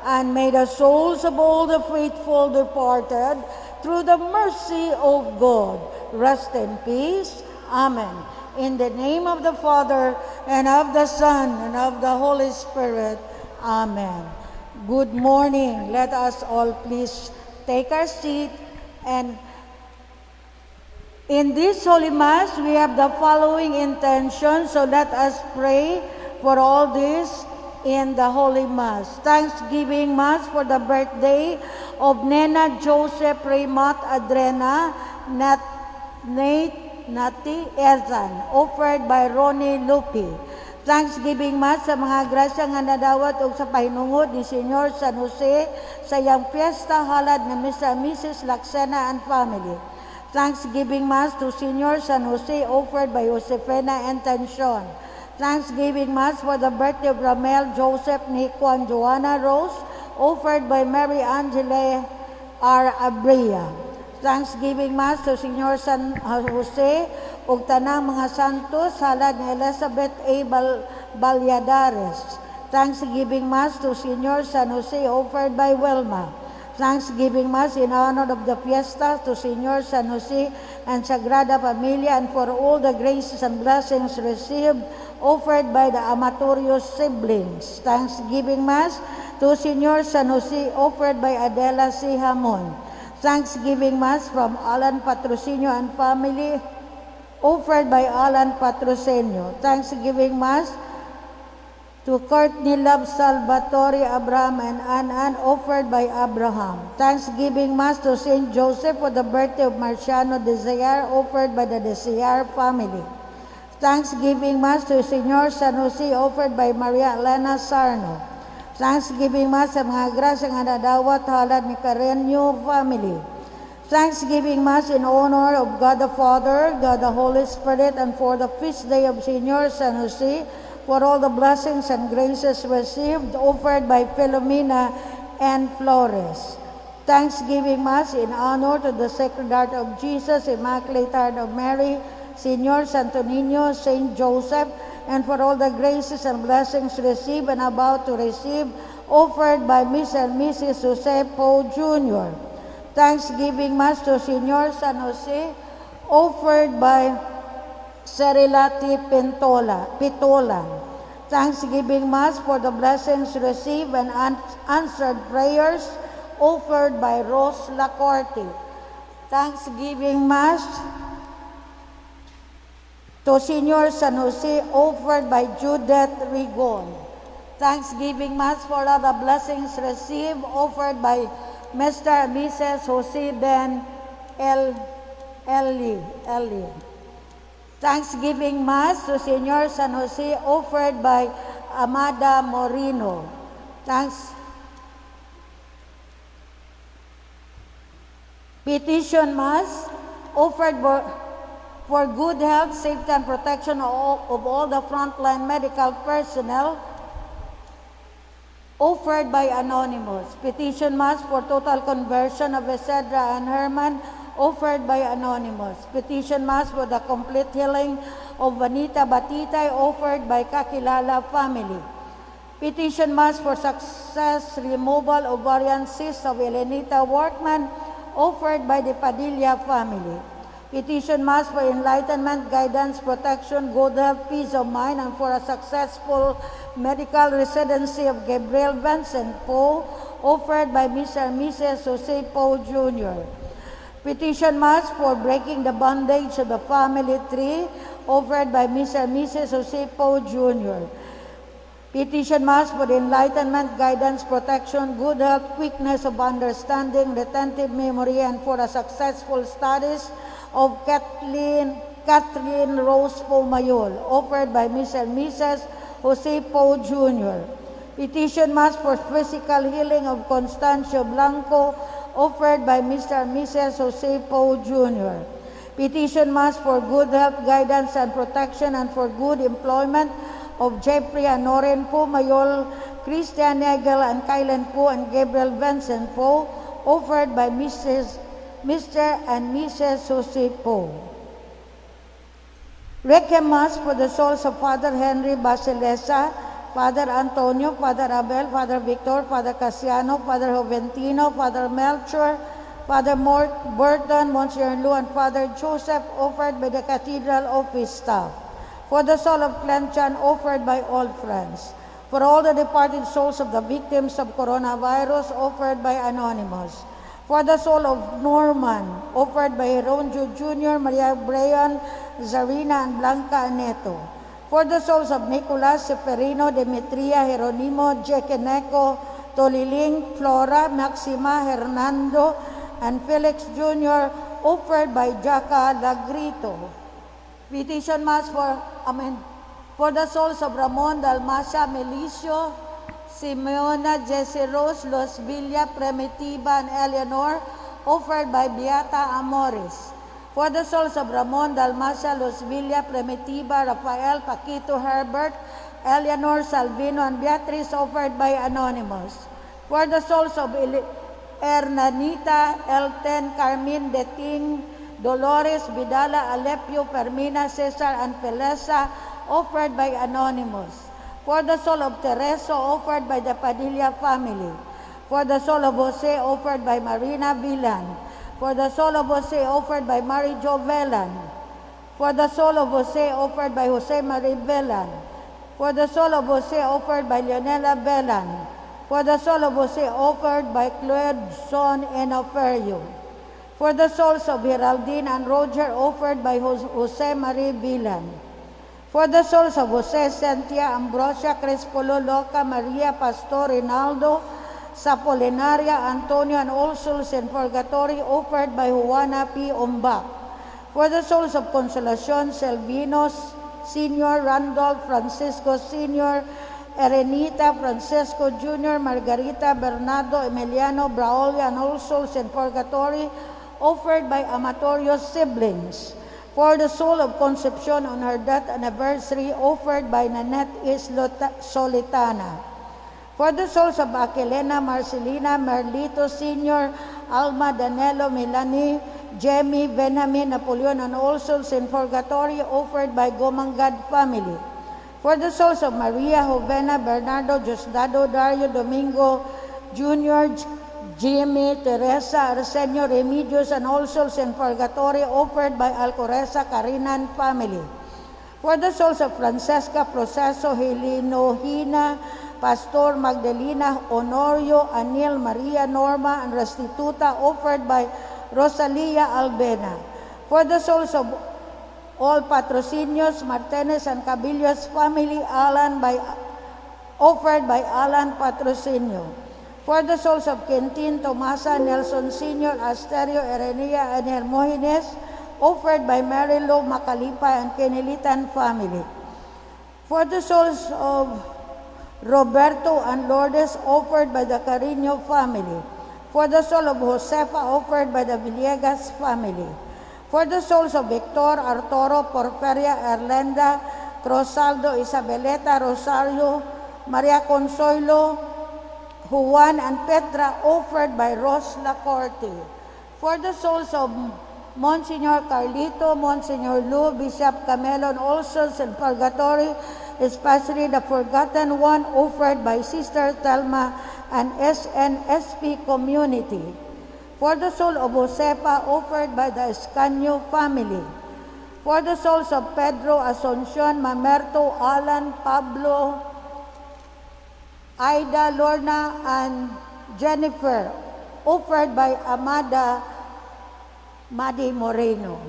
and may the souls of all the faithful departed, through the mercy of God, rest in peace. Amen. In the name of the Father, and of the Son, and of the Holy Spirit. Amen. Good morning. Let us all please take our seat. And in this Holy Mass, we have the following intention. So let us pray for all this. in the Holy Mass. Thanksgiving Mass for the birthday of Nena Joseph Raymond Adrena Nat Nate Nati Erzan, offered by Ronnie Lupi. Thanksgiving Mass sa mga grasya nga nadawat og sa pahinungod ni Senyor San Jose sa iyang fiesta, halad nga Mr. and Mrs. Laksena and family. Thanksgiving Mass to Senyor San Jose, offered by Josefina Intencion. Thanksgiving Mass for the birthday of Ramel Joseph Nico and Joanna Rose, offered by Mary Angela R. Abria. Thanksgiving Mass to Senyor San Jose ug tanang mga santos, halad ni Elizabeth A. Valladares. Thanksgiving Mass to Senyor San Jose, offered by Wilma. Thanksgiving Mass in honor of the fiesta to Senyor San Jose and Sagrada Familia and for all the graces and blessings received, offered by the Amatorio siblings. Thanksgiving Mass to Senyor San Jose, offered by Adela C. Hamon. Thanksgiving Mass from Alan Patrocinio and family, offered by Alan Patrocinio. Thanksgiving Mass to Courtney Love Salvatore, Abraham, and Ann Ann, offered by Abraham. Thanksgiving Mass to Saint Joseph for the birthday of Marciano Desire, offered by the Desire family. Thanksgiving Mass to Senyor San Jose, offered by Maria Elena Sarno. Thanksgiving Mass sa mga grasya nga nadawat, halad ni Carreño family. Thanksgiving Mass in honor of God the Father, God the Holy Spirit, and for the feast day of Senyor San Jose, for all the blessings and graces received, offered by Philomena and Flores. Thanksgiving Mass in honor to the Sacred Heart of Jesus, Immaculate Heart of Mary, Senyor Santo Niño, Saint Joseph, and for all the graces and blessings received and about to receive, offered by Mr. and Mrs. Jose Poe Jr. Thanksgiving Mass to Senyor San Jose, offered by Serilati Pintola, Pitolan. Thanksgiving Mass for the blessings received and answered prayers, offered by Rose Lacorte. Thanksgiving Mass to Senyor San Jose, offered by Judith Rigon. Thanksgiving Mass for all the blessings received, offered by Mr. and Mrs. Jose Ben L. Eli. Eli. Thanksgiving Mass to Senyor San Jose, offered by Amada Moreno. Thanks. Petition Mass offered for good health, safety, and protection of all the frontline medical personnel, offered by Anonymous. Petition Mass for total conversion of Isidra and Herman, offered by Anonymous. Petition Mass for the complete healing of Vanita Batitay, offered by Kakilala family. Petition Mass for success removal of ovarian cyst of Elenita Workman, offered by the Padilla family. Petition Mass for enlightenment, guidance, protection, good health, peace of mind, and for a successful medical residency of Gabriel Vincent Poe, offered by Mr. and Mrs. Jose Poe Jr. Petition Mass for breaking the bondage of the family tree, offered by Mr. and Mrs. Jose Poe Jr. Petition Mass for the enlightenment, guidance, protection, good health, quickness of understanding, retentive memory, and for a successful studies of Kathleen Rose Pomayol, offered by Mr. and Mrs. Jose Poe Jr. Petition Mass for physical healing of Constancio Blanco, offered by Mr. and Mrs. Jose Poe Jr. Petition Mass for good health, guidance, and protection, and for good employment of Jeffrey and Noren Pomayol, Christian Nagel, and Kylan Poe, and Gabriel Vincent Poe, offered by Mr. and Mrs. Jose Poe. Requiem Mass for the souls of Father Henry Basilesa, Father Antonio, Father Abel, Father Victor, Father Casiano, Father Joventino, Father Melchor, Father Burton, Monsignor Lu, and Father Joseph, offered by the Cathedral Office staff. For the soul of Clenchan, offered by all friends. For all the departed souls of the victims of coronavirus, offered by Anonymous. For the soul of Norman, offered by Ronjo Jr., Maria Brian, Zarina, and Blanca Aneto. For the souls of Nicolas, Seferino, Demetria, Jeronimo, Jekeneco, Toliling, Flora, Maxima, Hernando, and Felix Jr., offered by Jaca Lagrito. Petition Mass for, Amen, for the souls of Ramon, Dalmacia, Melicio, Simeona, Jesse Rose, Los Villa, Primitiva, and Eleanor, offered by Beata Amores. For the souls of Ramon, Dalmacia, Los Villa, Primitiva, Rafael, Paquito, Herbert, Eleanor, Salvino, and Beatrice, offered by Anonymous. For the souls of Hernanita, Elton, Carmen, Deting, Dolores, Vidala, Alepio, Fermina, Cesar, and Pelesa, offered by Anonymous. For the soul of Tereso, offered by the Padilla family. For the soul of Jose, offered by Marina Villan. For the soul of Jose, offered by Mary Jo Velan. For the soul of Jose, offered by Jose Marie Velan. For the soul of Jose, offered by Leonela Velan. For the soul of Jose, offered by Claude Son Enoferio. For the souls of Geraldine and Roger, offered by Jose Marie Villan. For the souls of Jose, Cynthia, Ambrosia, Crespolo, Loca, Maria, Pastor, Rinaldo, Sapolinaria, Antonio, and all souls in purgatory, offered by Juana P. Umbac. For the souls of Consolacion, Selvino Sr., Randolph Francisco Sr., Erenita Francisco Jr., Margarita Bernardo, Emiliano Braulio, and all souls in purgatory, offered by Amatorio's siblings. For the soul of Concepcion on her death anniversary, offered by Nanette Islo Solitana. For the souls of Aquilena, Marcelina, Merlito Sr., Alma, Danilo, Melanie, Jemmy, Benjamin, Napoleon, and all souls in purgatory, offered by Gomangad family. For the souls of Maria, Jovena, Bernardo, Diosdado, Dario, Domingo, Jr., Jimmy, Teresa, Arsenio, Remedios, and all souls in purgatory, offered by Alcoreza Carinan family. For the souls of Francesca, Proceso, Helino, Hina, Pastor, Magdalena, Honorio, Anil, Maria, Norma, and Restituta, offered by Rosalia Albena. For the souls of all Patrocinios, Martinez, and Cabillos family, Alan, by, offered by Alan Patrocinio. For the souls of Quintin, Tomasa, Nelson Sr., Asterio, Erenia, and Hermogenes, offered by Mary Lou Macalipa and Kenelitan family. For the souls of Roberto and Lourdes, offered by the Carino family. For the soul of Josefa, offered by the Villegas family. For the souls of Victor, Arturo, Porferia, Erlenda, Rosaldo, Isabeleta, Rosario, Maria Consuelo, Juan, and Petra, offered by Ros Lacorte. For the souls of Monsignor Carlito, Monsignor Lou, Bishop Camelo, and all souls in purgatory, especially the forgotten one, offered by Sister Thelma and SNSP community. For the soul of Josefa, offered by the Escaño family. For the souls of Pedro, Asuncion, Mamerto, Alan, Pablo, Aida, Lorna, and Jennifer, offered by Amada Madi Moreno.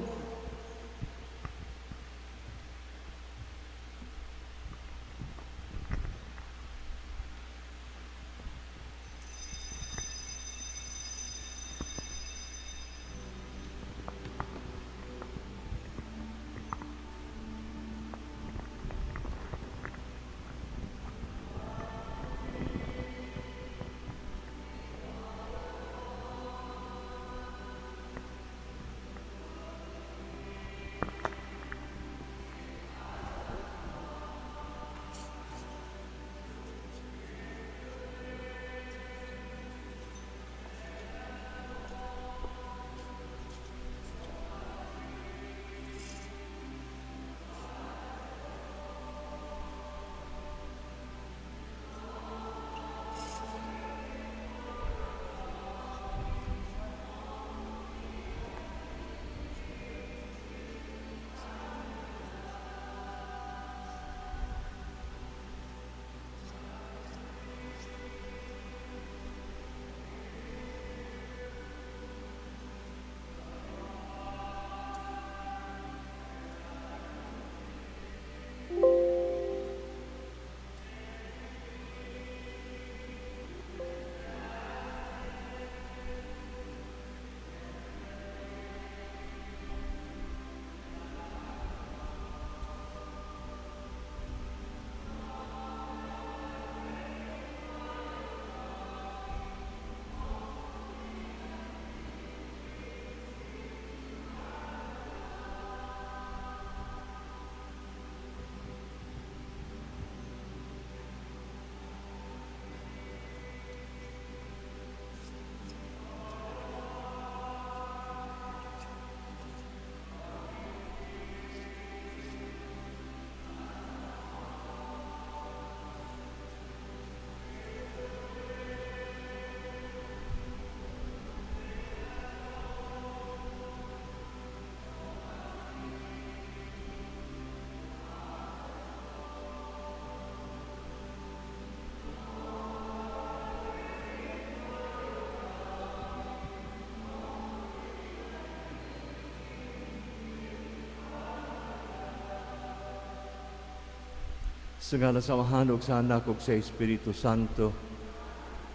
Sa ngalan sa Amahan ug sa Anak ug sa Espiritu Santo,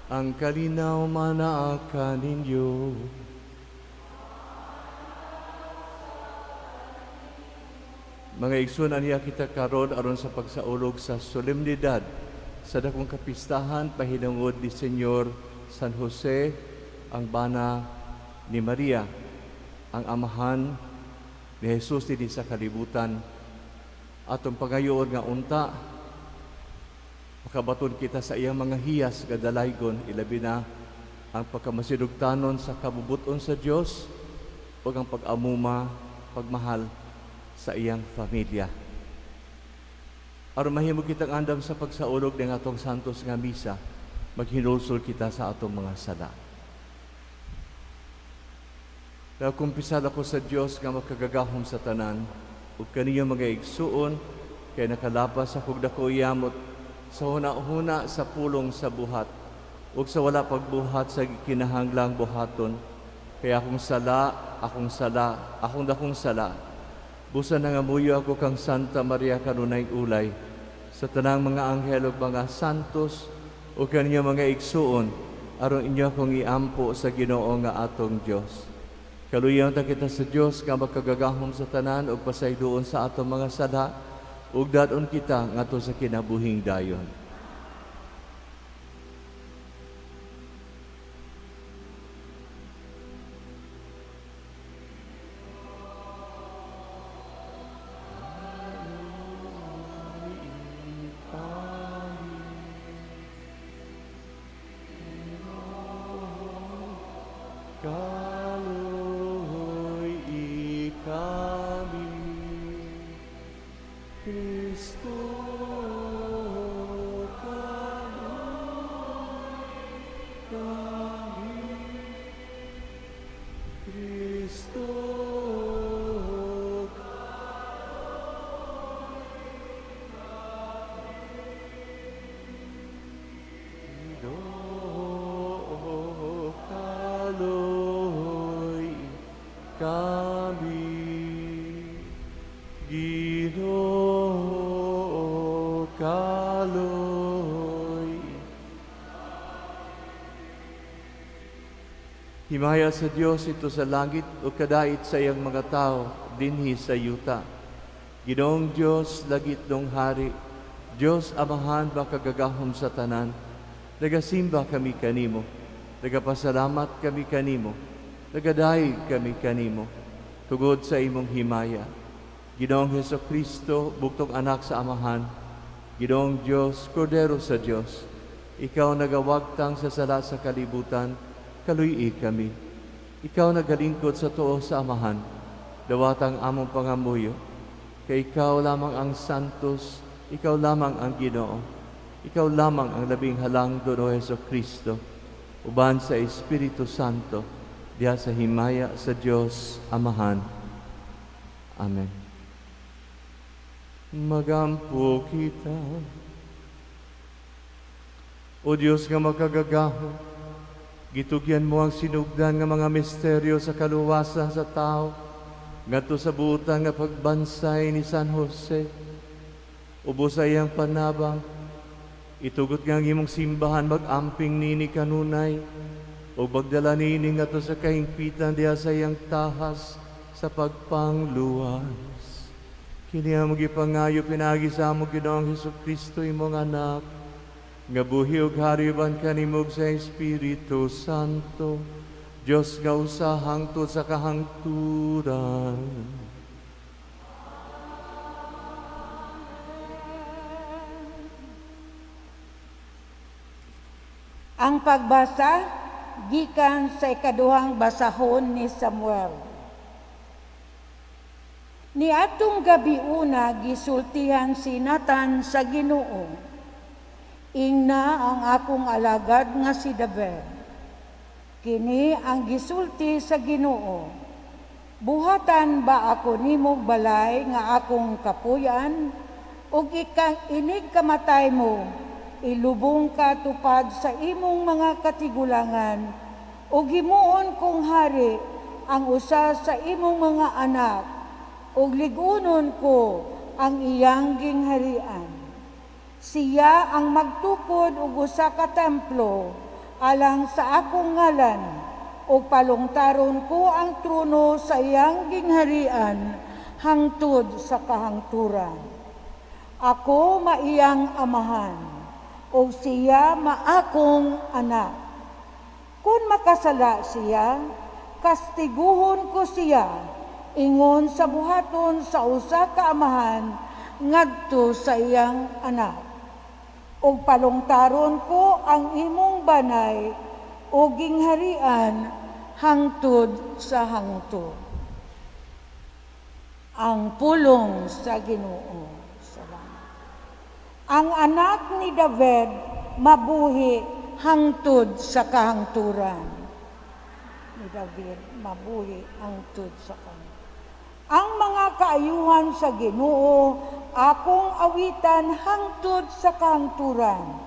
ang kalinaw manaa kaninyo. Mga igsoon, aniya kita karon aron sa pagsaulog sa solemnidad sa dakong kapistahan pahinungod ni Senyor San Jose, ang bana ni Maria, ang amahan ni Jesus dinhi sa kalibutan. Atong pangayoon nga unta makabaton kita sa iyang mga hiyas nga dalaygon, ilabi na ang pagkamasinugtanon sa kabubuton sa Dios ug ang pag-amuma, pagmahal sa iyang pamilya. Aron mahimo kitang andam sa pagsaulog ng atong santos nga misa, maghinulsol kita sa atong mga sala. Nagkumpisal ako sa Dios nga makagagahom sa tanan, ug kaniyo mga igsuon, kay nakalapas akong dako yamot sa huna-huna, sa pulong, sa buhat, ug sa wala pagbuhat sa kinahanglang buhaton. Kay akong sala, akong sala, akong dakong sala. Busa nangamuyo ako kang Santa Maria kanunay ulay, sa tanang mga anghel ug mga santos, ug kaniyo mga igsuon, aron inyo akong iampo sa Ginoo nga atong Dios. Kaluyan ta kita sa Dios nga makagagahom sa tanan ug pasayloon sa atong mga sala, ug dad-on kita ngadto sa kinabuhing dayon. Kaloy kami, Kristo, kaloy kami, Kristo, Ginoo, kaloy kami. Ginoo, kaloy. Himaya sa Dios didto sa langit ug kadait sa iyang mga tao dinhi sa yuta. Ginoong Dios, langitnong hari, Dios Amahan makagagahom sa tanan, nagasimba kami kanimo, nagapasalamat kami kanimo, nagadayeg kami kanimo, tungod sa imong himaya. Ginoong Hesus Kristo, bugtong anak sa Amahan, Ginoong Dios, Kordero sa Dios, ikaw nagawagtang sa sala sa kalibutan, kaluy-i kami. Ikaw nagalingkod sa tuo sa Amahan, dawatang among pangamuyo, kay ikaw lamang ang santos, ikaw lamang ang Ginoo, ikaw lamang ang labing halangdon, O Hesus Kristo, uban sa Espiritu Santo, diha sa himaya sa Dios Amahan. Amen. Magampo kita. O Dios nga makagagahom, gitugyan mo ang sinugdan nga mga misteryo sa kaluwasan sa tao, ngadto sa buutan nga pagbansay ni San Jose. Ubos sa iyang panabang, itugot nga ang imong simbahan mag-amping nini kanunay, o magdala nini ngadto sa kahingpitan diha sa iyang tahas sa pagpangluwas. Kini among gipangayo pinaagi sa among Ginoong Hesus Kristo, imong anak, nga buhi ug hari uban kanimo ug sa Espiritu Santo, Dios nga usa hangtod sa kahangturan. Ang pagbasa gikan sa ikaduhang basahon ni Samuel. Niadtong gabiuna gisultihan si Nathan sa Ginoo. Ingna ang akong alagad nga si David. Kini ang gisulti sa Ginoo. Buhatan ba ako nimo balay nga akong kapuyan ug inig kamatay mo ilubong ka tupad sa imong mga katigulangan ug himuon kong hari ang usa sa imong mga anak ug lig-unon ko ang iyang gingharian. Siya ang magtukod og usa ka templo alang sa akong ngalan, ug palungtaron ko ang trono sa iyang gingharian hangtod sa kahangturan. Ako maiyang amahan, ug siya maakong anak. Kung makasala siya, kastiguhon ko siya, ingon sa buhaton sa usa ka amahan ngadto sa iyang anak. Ug palungtaron ko ang imong banay ug gingharian hangtod sa hangtod. Ang pulong sa Ginoo. Salamat. Ang anak ni David mabuhi hangtod sa kahangturan. Ni David mabuhi hangtod sa kahangturan. Ang mga kaayuhan sa Ginoo akong awitan hangtod sa kahangturan.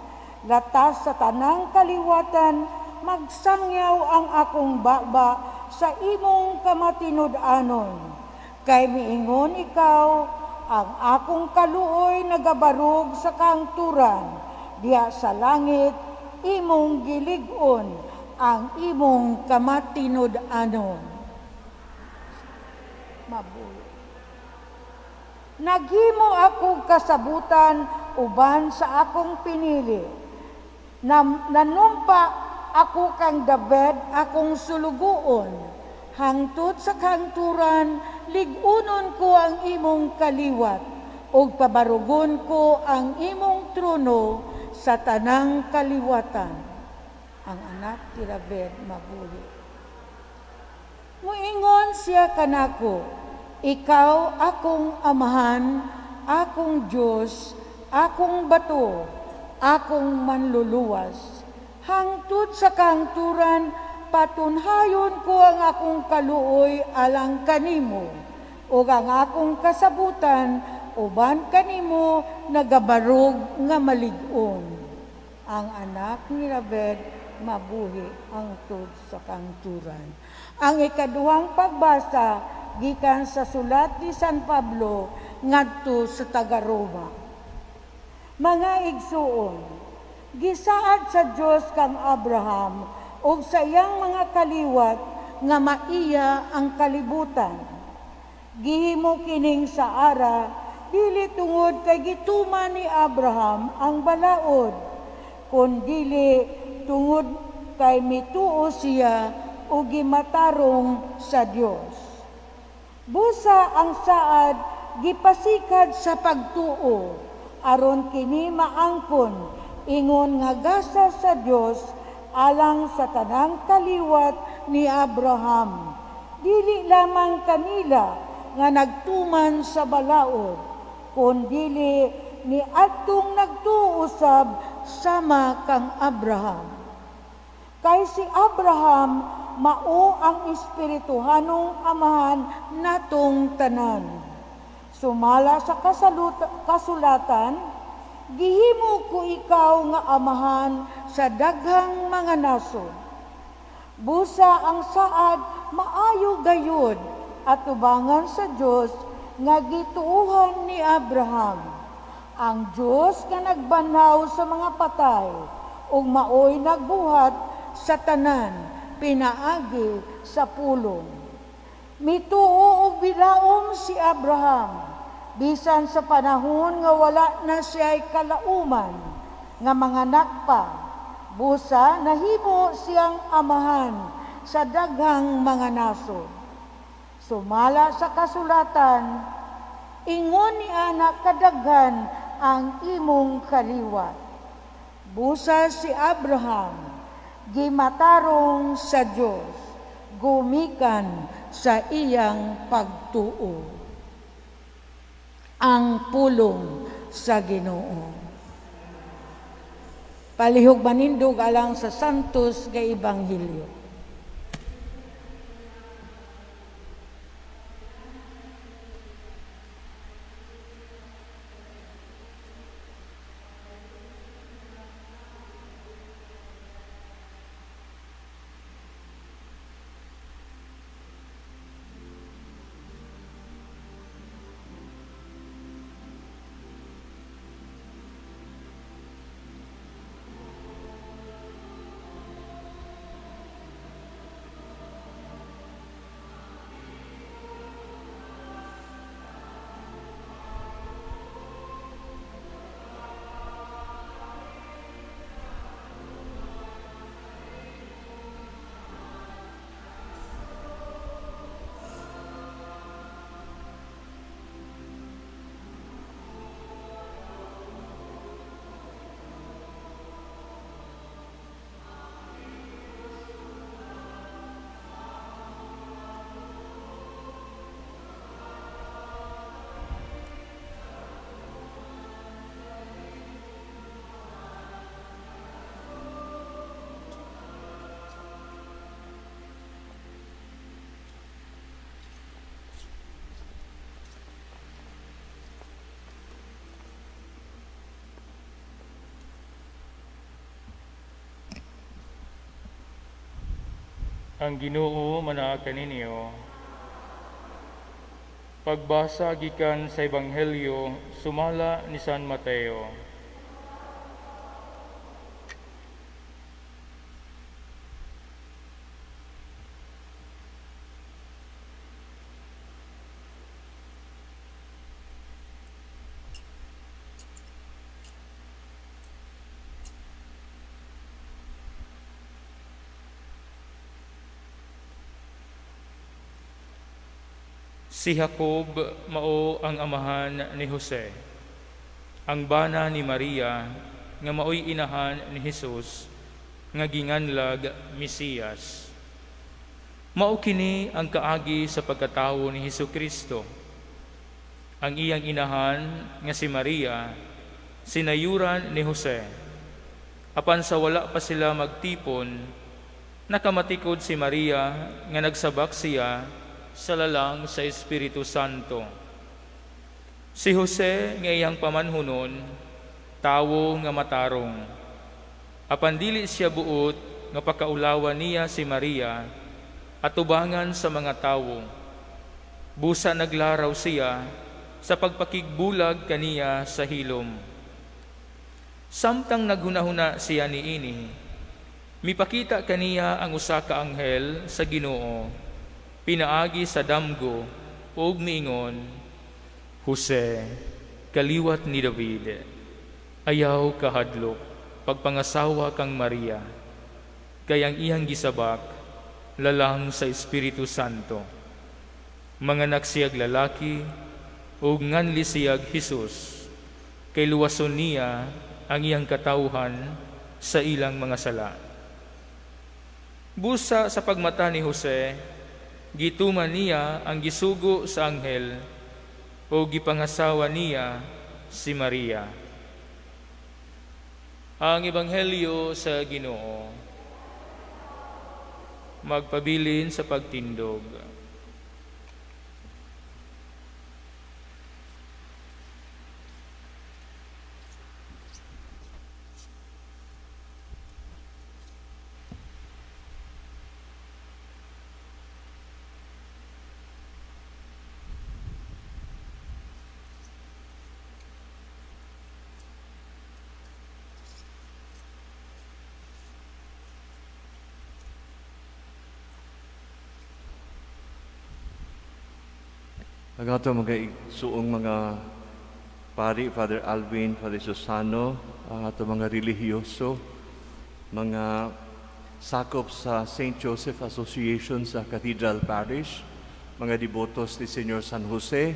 Latas sa tanang kaliwatan, magsangyaw ang akong baba sa imong kamatinud-anon. Kay miingon ikaw, ang akong kaluoy nagabarog sa kahangturan, diha sa langit imong gilig-on ang imong kamatinud-anon. Mabuhi. Naghimo ako kasabutan uban sa akong pinili. Nanumpa ako kang David akong sulugoon. Hangtod sa kahangturan, lig-unon ko ang imong kaliwat, ug pabarugon ko ang imong trono sa tanang kaliwatan. Ang anak ni David mabuhi. Muingon siya kanako, ikaw akong amahan, akong Diyos, akong bato, akong manluluwas. Hangtod sa kahangturan, patunhayon ko ang akong kaluoy alang kanimo, ug ang akong kasabutan uban kanimo nagabarog nga malig-on. Ang anak ni David mabuhi hangtod sa kahangturan. Ang ikaduhang pagbasa gikan sa sulat ni San Pablo ngadto sa taga-Roma. Mga igsuon, gisaad sa Dios kang Abraham ug sa iyang mga kaliwat nga maiya ang kalibutan. Gihimo kining saara dili tungod kay gituman ni Abraham ang balaod, kundili tungod kay mituo siya ug gimatarong sa Dios. Busa ang saad gipasikad sa pagtuo, aron kini maangkon ingon nga gasa sa Dios alang sa tanang kaliwat ni Abraham. Dili lamang kanila nga nagtuman sa balaod, kundili ni adtong nagtuo usab sama kang Abraham. Kay si Abraham mao ang espirituhanong amahan natong tanan. Sumala sa kasulatan, gihimo ko ikaw nga amahan sa daghang mga nasod. Busa ang saad maayo gayud at tubangan sa Dios nga gituohan ni Abraham. Ang Dios nga nagbanhaw sa mga patay ug maoy nagbuhat sa tanan pinaagi sa pulong. Mituo og bilaom si Abraham bisan sa panahon nga wala na siya'y kalauman nga manganak pa. Busa nahimo siyang amahan sa daghang mga nasod. Sumala sa kasulatan, ingon ni anak kadaghan ang imong kaliwat. Busa si Abraham gimatarong sa Dios, gumikan sa iyang pagtuo. Ang pulong sa Ginoo. Palihog manindog alang sa Santos nga Ebanghelyo. Ang Ginoo manaa kaninyo. Pagbasa gikan sa Ebanghelyo sumala ni San Mateo. Si Jacob mao ang amahan ni Jose, ang bana ni Maria nga maoy inahan ni Hesus nga ginganlag Mesiyas. Mao kini ang kaagi sa pagkatawo ni Hesukristo. Ang iyang inahan nga si Maria sinayuran ni Jose. Apan sa wala pa sila magtipon, nakamatikod si Maria nga nagsabak siya sa lalang sa Espiritu Santo. Si Jose nga iyang pamanhunon, tawo nga matarong. Apan dili siya buot nga pakaulawan niya si Maria atubangan sa mga tawo. Busa naglaraw siya sa pagpakigbulag kaniya sa hilom. Samtang naghunahuna siya niini, mipakita kaniya ang usa ka anghel sa Ginoo, pinaagi sa damgo ug miingon, Jose, kaliwat ni David, ayaw kahadlok pagpangasawa kang Maria, kay ang iyang gisabak lalang sa Espiritu Santo. Manganak siyag lalaki ug nganli siyag Hesus, kay luwason niya ang iyang katawhan sa ilang mga sala. Busa sa pagmata ni Jose, gituman niya ang gisugo sa anghel o gipangasawa niya si Maria. Ang Ebanghelyo sa Ginoo. Magpabilin sa pagtindog. Ang ato mga igsuong mga pari, Father Alvin, Father Susano, ang ato mga relihiyoso, mga sakop sa St. Joseph Association sa Cathedral Parish, mga debotos ni Señor San Jose,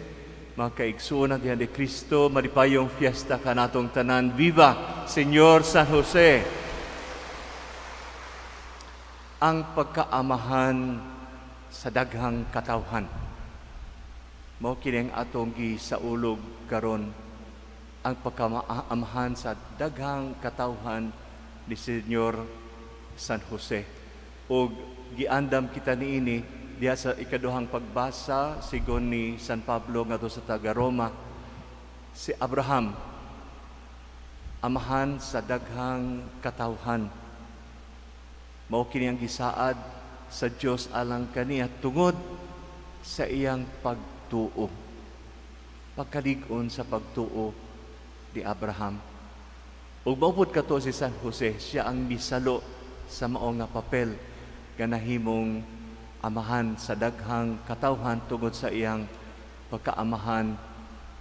mga kaigsuon natin ni Cristo, malipayong fiesta kanatong tanan. Viva Señor San Jose! Ang pagkaamahan sa daghang katawhan. Mao kini ang atong gisaulog karon, ang pagkaamahan sa daghang katawhan ni Señor San Jose. Og giandam kita niini diha sa ikaduhang pagbasa sigon ni San Pablo ngadto sa taga Roma, si Abraham amahan sa daghang katawhan. Mao kini ang gisaad sa Dios alang kaniya tungod sa iyang pagtuo. Pagkalig-on sa pagtuo ni Abraham. Ug mao pud kato si San Jose, siya ang misalo sa mao nga papel nga nahimong amahan sa daghang katawhan tungod sa iyang pagkaamahan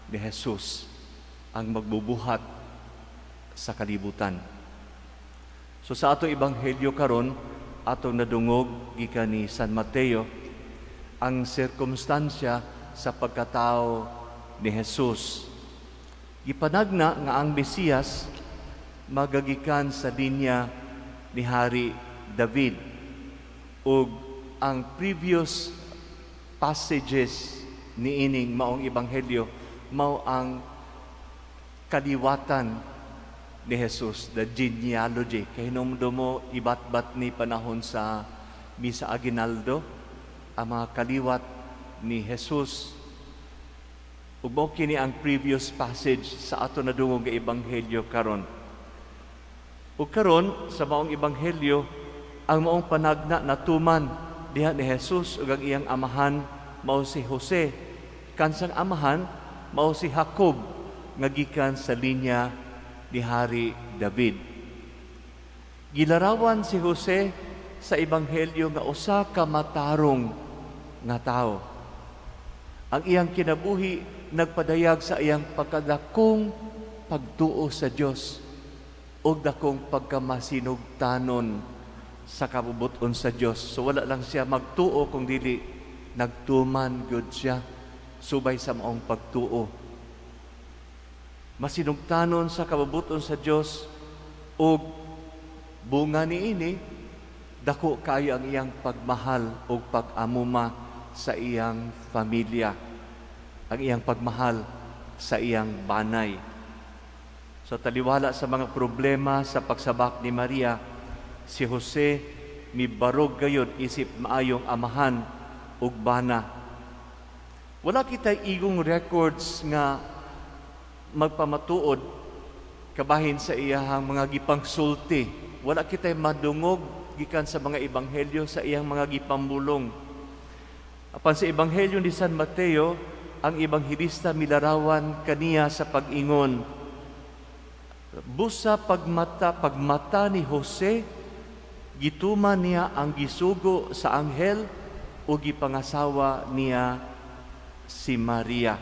ni Jesus, ang magbubuhat sa kalibutan. So sa ato ebanghelyo karon, atong nadungog gikan ni San Mateo ang sirkumstansya sa pagkatao ni Jesus. Gipanagna nga ang Mesiyas magagikan sa linya ni Hari David. Ug ang previous passages niining maong ebanghelyo mao ang kaliwatan ni Jesus, the genealogy. Kay hinumdum mo ibatbat ni panahon sa Misa Aguinaldo ang mga kaliwat ni Jesus. Ug mao kini ang previous passage sa ato nadungog nga ebanghelyo karon. Ug karon sa maong ebanghelyo, ang maong panagna natuman. diha ni Jesus ug ang iyang amahan mao si Jose. Kansang amahan mao si Jacob nga gikan sa linya ni Hari David. Gilarawan si Jose sa ebanghelyo nga usa ka matarong nga tawo. Ang iyang kinabuhi nagpadayag sa iyang pagkadakong pagtuo sa Dios ug dakong pagkamasinugtanon sa kabubuton sa Dios. So wala lang siya magtuo kung dili nagtuman gyud siya subay sa maong pagtuo. Masinugtanon sa kabubuton sa Dios ug bunga niini, dako kayo ang iyang pagmahal ug pag-amuma sa iyang pamilya, ang iyang pagmahal sa iyang banay. So taliwala sa mga problema sa pagsabak ni Maria, si Jose mibarog gayod isip maayong amahan ug bana. Wala kita igong records nga magpamatuod kabahin sa iyahang mga gipangsulti. Wala kita'y madungog gikan sa mga ebanghelyo sa iyang mga gipambulong. Apan sa ebanghelyo ni San Mateo, ang ebanghelista milarawan kaniya sa pag-ingon, busa pagmata ni Jose, gituman niya ang gisugo sa anghel o gipangasawa niya si Maria.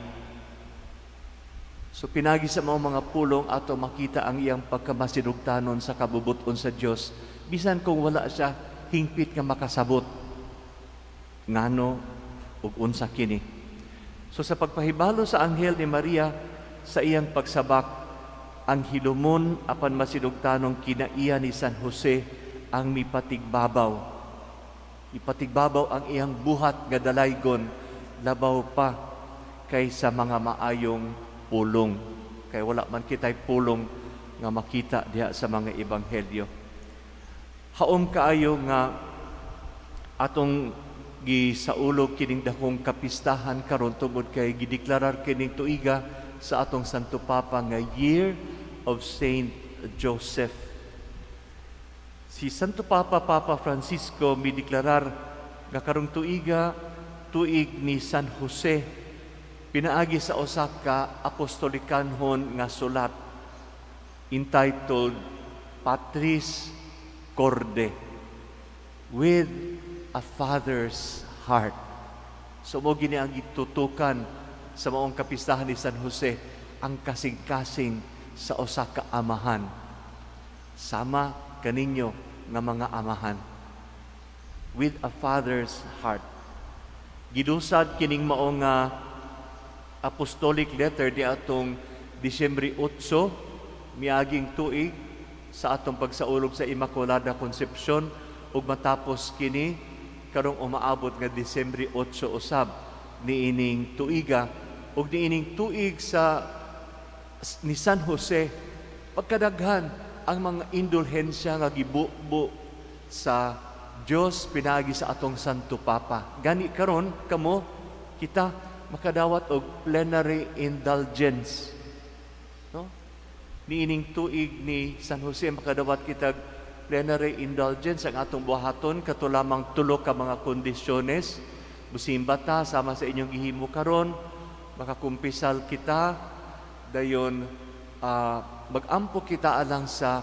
So pinagi sa mga pulong ato makita ang iyang pagkamasinugtanon sa kabubuton sa Dios, bisan kung wala siya hingpit nga makasabot ngano ug unsa kini. So sa pagpahibalo sa anghel ni Maria sa iyang pagsabak, ang hilumon apan masinugtanong kinaiya ni San Jose ang mipatigbabaw. Ipatigbabaw ang iyang buhat nga dalaygon labaw pa kaysa mga maayong pulong. Kay wala man kita'y pulong nga makita diha sa mga ebanghelyo. Haom kaayo nga atong gisaulog kining dakong kapistahan karon tungod kay gideklarar kining tuiga sa atong Santo Papa nga Year of Saint Joseph. Si Santo Papa, Papa Francisco, mideklarar nga karong tuiga tuig ni San Jose pinaagi sa usa ka apostolikanhon nga sulat entitled Patris Corde, with a father's heart. So mao gini ang gitutukan sa maong kapistahan ni San Jose, ang kasing-kasing sa usa ka amahan. Sama kaninyo nga mga amahan. With a father's heart. Gidusad kining mao nga apostolic letter di atong Disyembre 8 miaging tuig sa atong pagsaulog sa Immaculada Concepcion ug matapos kini karong umaabot nga Disyembre 8 usab niining tuiga ug niining tuig sa ni San Jose, pagkadaghan ang mga indulhensya nga gibubo sa Dios pinaagi sa atong Santo Papa. Gani karon kamo kita makadawat og plenary indulgence. No? Niining tuig ni San Jose makadawat kita plenary indulgence. Ang atong buhaton kato lamang tulo ka mga kondisyones. Musimba ta sama sa inyong gihimo karon, makakumpisal kita, dayon magampo kita alang sa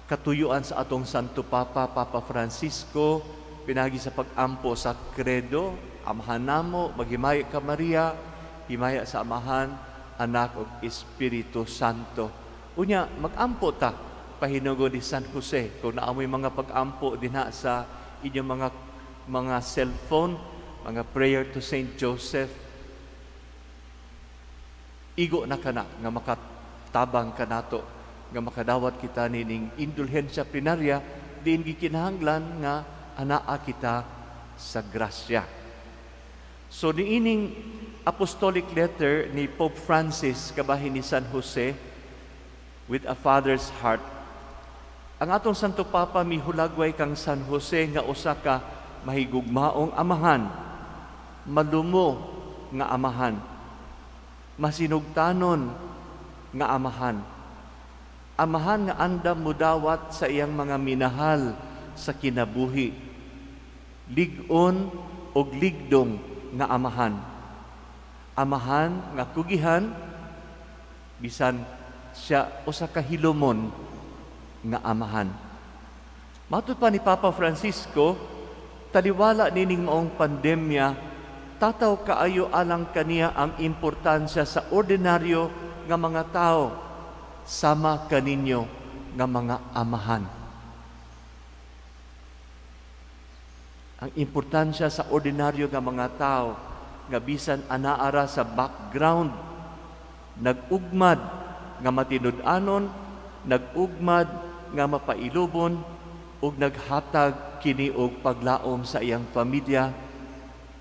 katuyuan sa atong Santo Papa, Papa Francisco, pinagi sa pag-ampo sa credo, Amahan namo, maghimaya ka Maria, himaya sa Amahan, Anak ug Espiritu Santo. Unya, mag-ampo ta pahinugo ni San Jose. Kung naa moy mga pag-ampo dinha sa inyong mga cellphone, mga prayer to Saint Joseph, igo na kana nga makatabang kanato nga makadawat kita nining indulhensya plenarya, diin gikinahanglan nga anaa kita sa grasya. So niining apostolic letter ni Pope Francis kabahin ni San Jose, with a father's heart, ang atong Santo Papa mihulagway kang San Jose nga usa ka mahigugmaong amahan, malumo nga amahan, masinugtanon nga amahan, amahan nga andam mudawat sa iyang mga minahal sa kinabuhi. Lig-on og ligdong nga amahan. Amahan nga kugihan bisan siya usa ka hilumon nga amahan. Matud pa ni Papa Francisco, taliwala nining maong pandemya, tataw kaayo alang kaniya ang importansya sa ordinaryo nga mga tao sama kaninyo nga mga amahan. Ang importansya sa ordinaryo nga mga tao nga bisan anaara sa background, nag-ugmad nga matinud-anon, nag-ugmad nga mapailubon, ug naghatag kini og paglaom sa iyang pamilya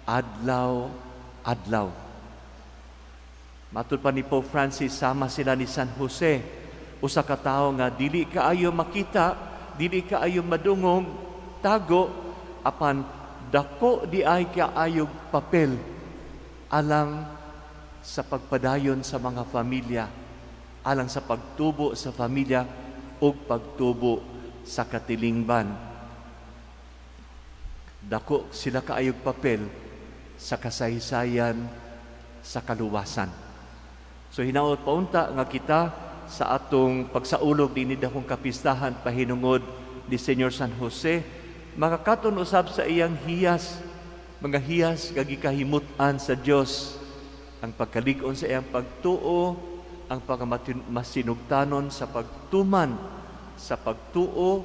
adlaw adlaw. Matud pa ni Pope Francis, sama sila ni San Jose, usa ka tawo nga dili kaayo makita, dili kaayo madungog, tago, apan dako di ay kaayog papel alang sa pagpadayon sa mga pamilya, alang sa pagtubo sa pamilya ug pagtubo sa katilingban. Dako sila kaayog papel sa kasaysayan sa kaluwasan. So hinaot paunta nga kita sa atong pagsaulog dinhi dakong kapistahan pahinungod ni Senyor San Jose, makakaton usab sa iyang hiyas, mga hiyas nga gikahimut-an sa Dios, ang pagkalig-on sa iyang pagtuo, ang pagmasinugtanon sa pagtuman sa pagtuo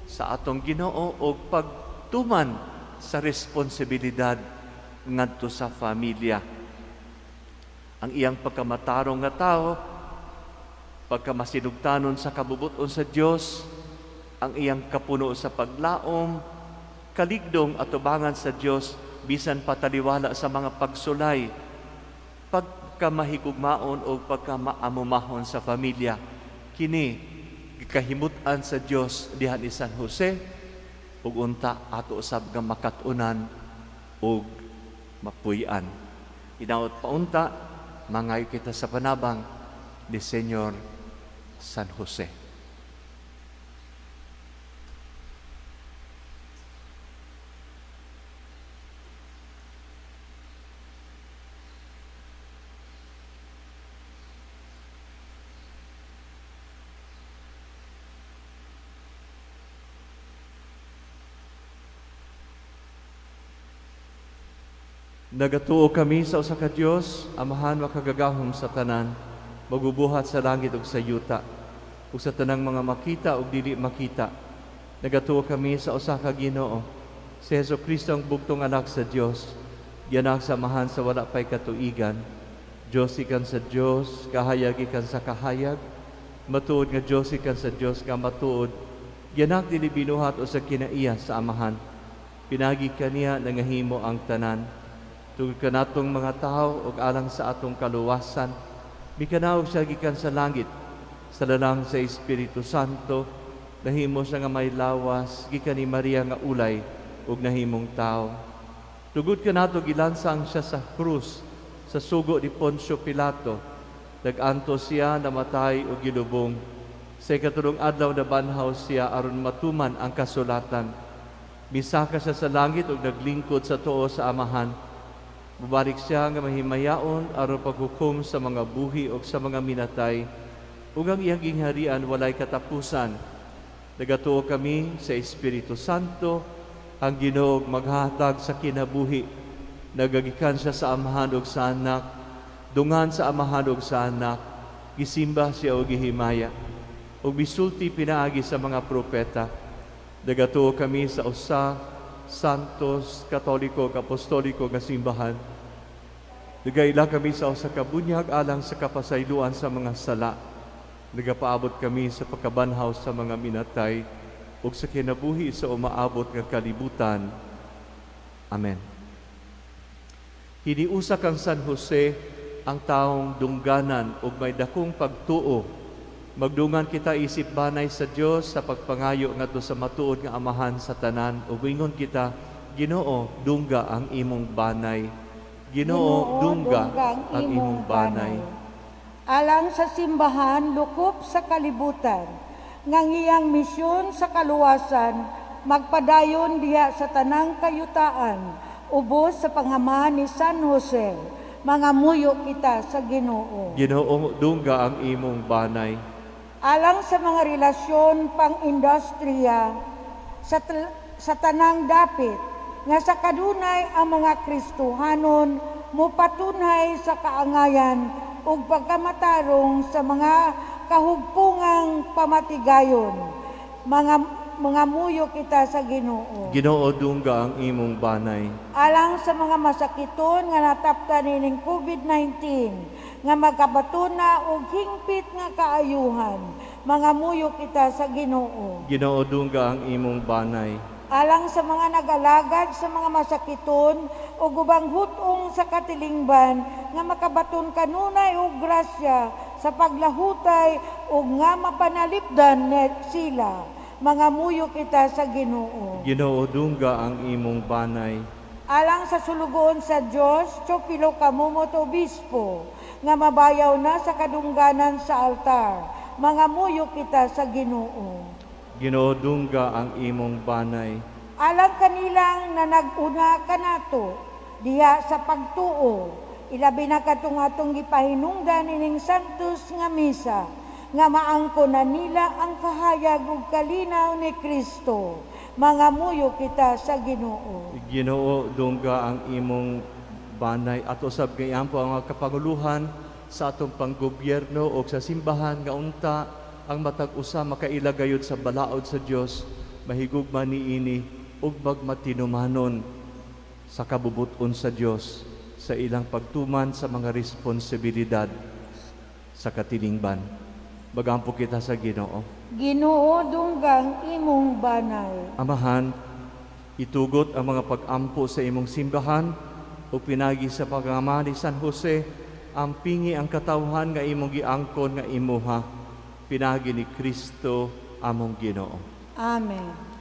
sa atong Ginoo o pagtuman sa responsibilidad ngadto sa pamilya. Ang iyang pagkamatarong nga tao, pagkamasinugtanon sa kabubuton sa Dios, ang iyang kapuno sa paglaom, kaligdong atubangan sa Dios bisan pataliwala sa mga pagsulay, pagkamahigugmaon o pagkamaamumahon sa pamilya. Kini gikahimut-an sa Dios diha ni San Jose ug unta ato usab nga makat-unan ug mapuy-an. Hinaot paunta mangayo kita sa panabang ni Senyor San Jose. Nagatuo kami sa usa ka Dios, Amahan makagagahom sa tanan, magubuhat sa langit ug sa yuta, ug sa tanang mga makita ug dili makita. Nagatuo kami sa usa ka Ginoo, si Jesu-Cristo ang bugtong anak sa Dios, gianak sa Amahan sa wala pay katuigan. Dios ikan sa Dios, kahayag ikan sa kahayag, matuod nga Dios ikan sa Dios nga matuod, gianak dili binuhat o sa kinaiya sa Amahan. Pinagi kaniya nangahimo ang tanan. Tugod kanatong mga tao ug alang sa atong kaluwasan, mikanawag siya gikan sa langit, sa lalang sa Espiritu Santo, nahimo siya nga may lawas gikan ni Maria nga ulay ug nahimong tao. Tugod kanato gilansang siya sa krus sa sugo ni Poncio Pilato. Nag-antos siya, namatay ug gilubong. Sa ikatulong adlaw nabanhaw siya aron matuman ang kasulatan. Misaka siya sa langit ug naglingkod sa tuo sa Amahan. Mubalik siya nga mahimayaon aron paghukom sa mga buhi ug sa mga minatay, ug ang iyang gingharian walay katapusan. Nagatuo kami sa Espiritu Santo, ang Ginoo maghatag sa kinabuhi. Nagagikan siya sa Amahan ug sa Anak, dungan sa Amahan ug sa Anak, gisimba siya og gihimaya, ug misulti pinaagi sa mga propeta. Nagatuo kami sa usa Santos, Katoliko, Apostoliko nga simbahan. Nagaila kami sa usa ka bunyag alang sa kapasayloan sa mga sala. Nagapaabot kami sa pagkabanhaw sa mga minatay ug sa kinabuhi sa umaabot nga kalibutan. Amen. Hiniusa kang San Jose ang taong dungganan ug may dakong pagtuo. Magdungan kita isip banay sa Dios sa pagpangayo ngadto sa matuod nga Amahan sa tanan ug ingon kita, Ginoo, dungga ang imong banay. Ginoo, dungga ang imong banay. Alang sa simbahan, lukop sa kalibutan, ngang iyang misyon sa kaluwasan, Magpadayon diha sa tanang kayutaan, ubos sa pangama ni San Jose. Mangamuyo kita sa Ginoo. Ginoo, dungga ang imong banay. Alang sa mga relasyon pang-industriya sa tanang dapit nga sa kadunay ang mga Kristohanon mopatunay sa kaangayan ug pagkamatarong sa mga kahugpungang pamatigayon. Mga muyo kita sa Ginoo. Ginoo, dungga ang imong banay. Alang sa mga masakiton nga nataptan nining COVID-19 nga magkabatuna og hingpit nga kaayuhan, mangamuyo kita sa Ginoo. Ginoo, dungga ang imong banay. Alang sa mga nag-alagad sa mga masakiton ug ubang hut-ong sa katilingban nga makabaton kanunay og grasya sa paglahutay ug nga mapanalipdan net sila, mangamuyo kita sa Ginoo. Ginoo, dungga ang imong banay. Alang sa sulugoon sa Dios, Teofilo Camomot Obispo, nga mabayaw na sa kadungganan sa altar, mangamuyo kita sa Ginoo. Ginoo, dungga ang imong banay. Alang kanilang nanag-una kanato diha sa pagtuo, ilabi na katong atong gipahinungdan ining Santos nga misa, nga maangko na nila ang kahayag ug kalinaw ni Kristo. Mangamuyo kita sa Ginoo. Ginoo, dungga ang imong banay. Ato sab gayampo ang mga kapanguluhan sa atong panggobyerno o sa simbahan nga unta ang matag usa makaila gayud sa balaod sa Dios, mahigugma niini ug magmatinumanon sa kabubuton sa Dios sa ilang pagtuman sa mga responsibilidad sa katilingban. Magampo kita sa Ginoo. Ginoo, dunggang imong banay. Amahan, itugot ang mga pag-ampo sa imong simbahan o pinagi sa pagama ni San Jose, ang pingi ang katawhan nga imong giangkon nga imuha, pinagi ni Kristo among Ginoo. Amen.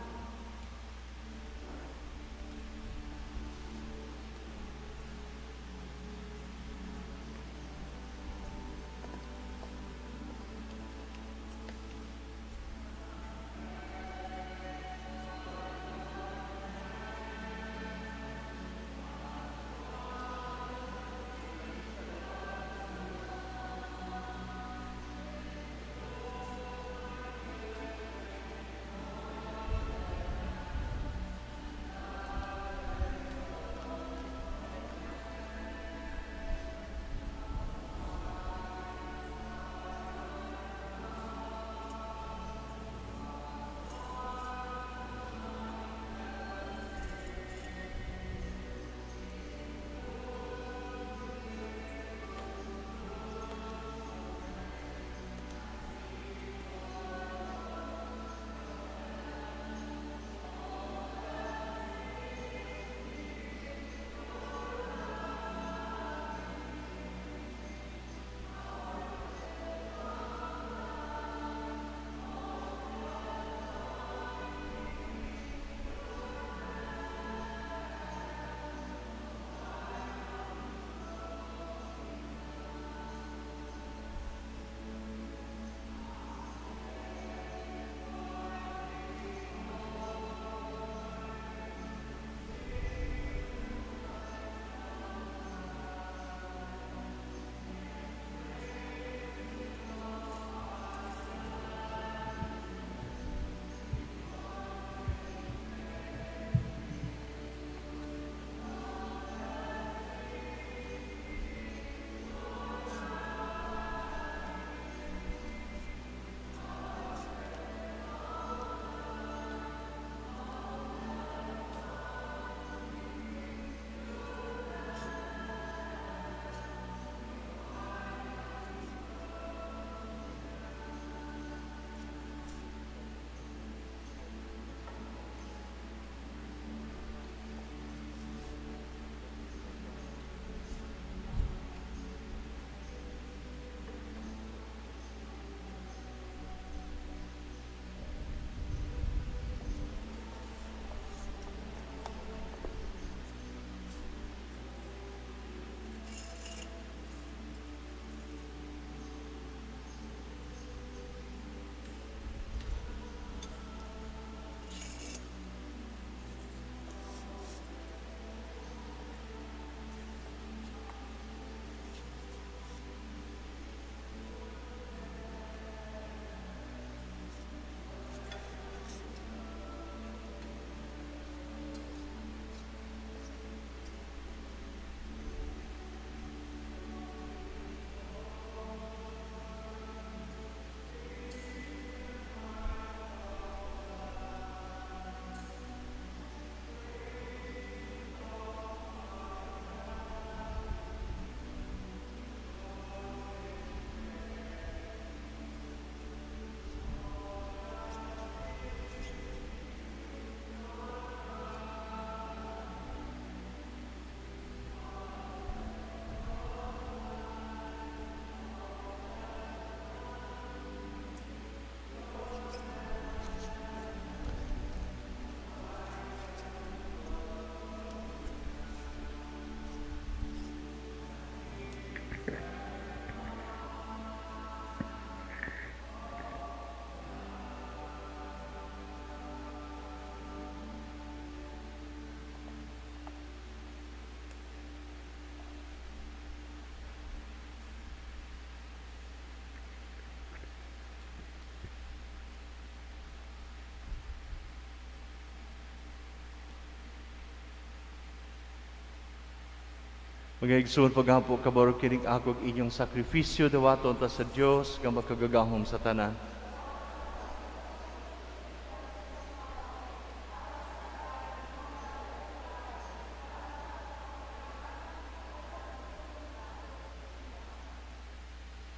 Mga igsoon, paghampo kabaro kining akog inyong sakripisyo dawaton ta sa Dios nga makagagahom sa tanan.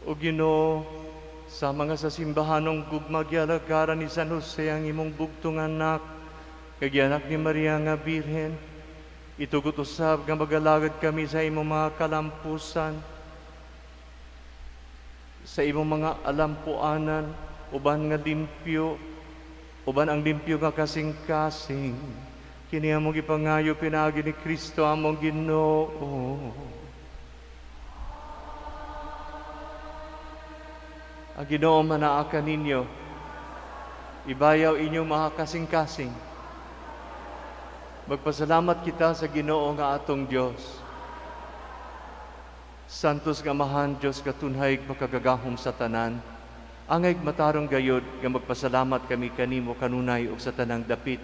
O Ginoo, sa mga sa simbahanong gugma gialagaran ni San Jose ang imong bugtong anak, kag anak ni Maria nga Birhen, itugot usab nga magalagad kami sa imong mga kalampusan, sa imong mga alampuanan, uban nga limpyo, uban ang limpyo nga kasing-kasing. Kini among gipangayo pinaagi ni Kristo among Ginoo. Ang Ginoo manaa kaninyo. Ibayaw inyong mga kasing-kasing. Magpasalamat kita sa Ginoo nga atong Dios. Santos nga Amahan, Dios katunhay makagagahom sa tanan. Angay matarong gayod nga magpasalamat kami kanimo kanunay ug sa tanang dapit.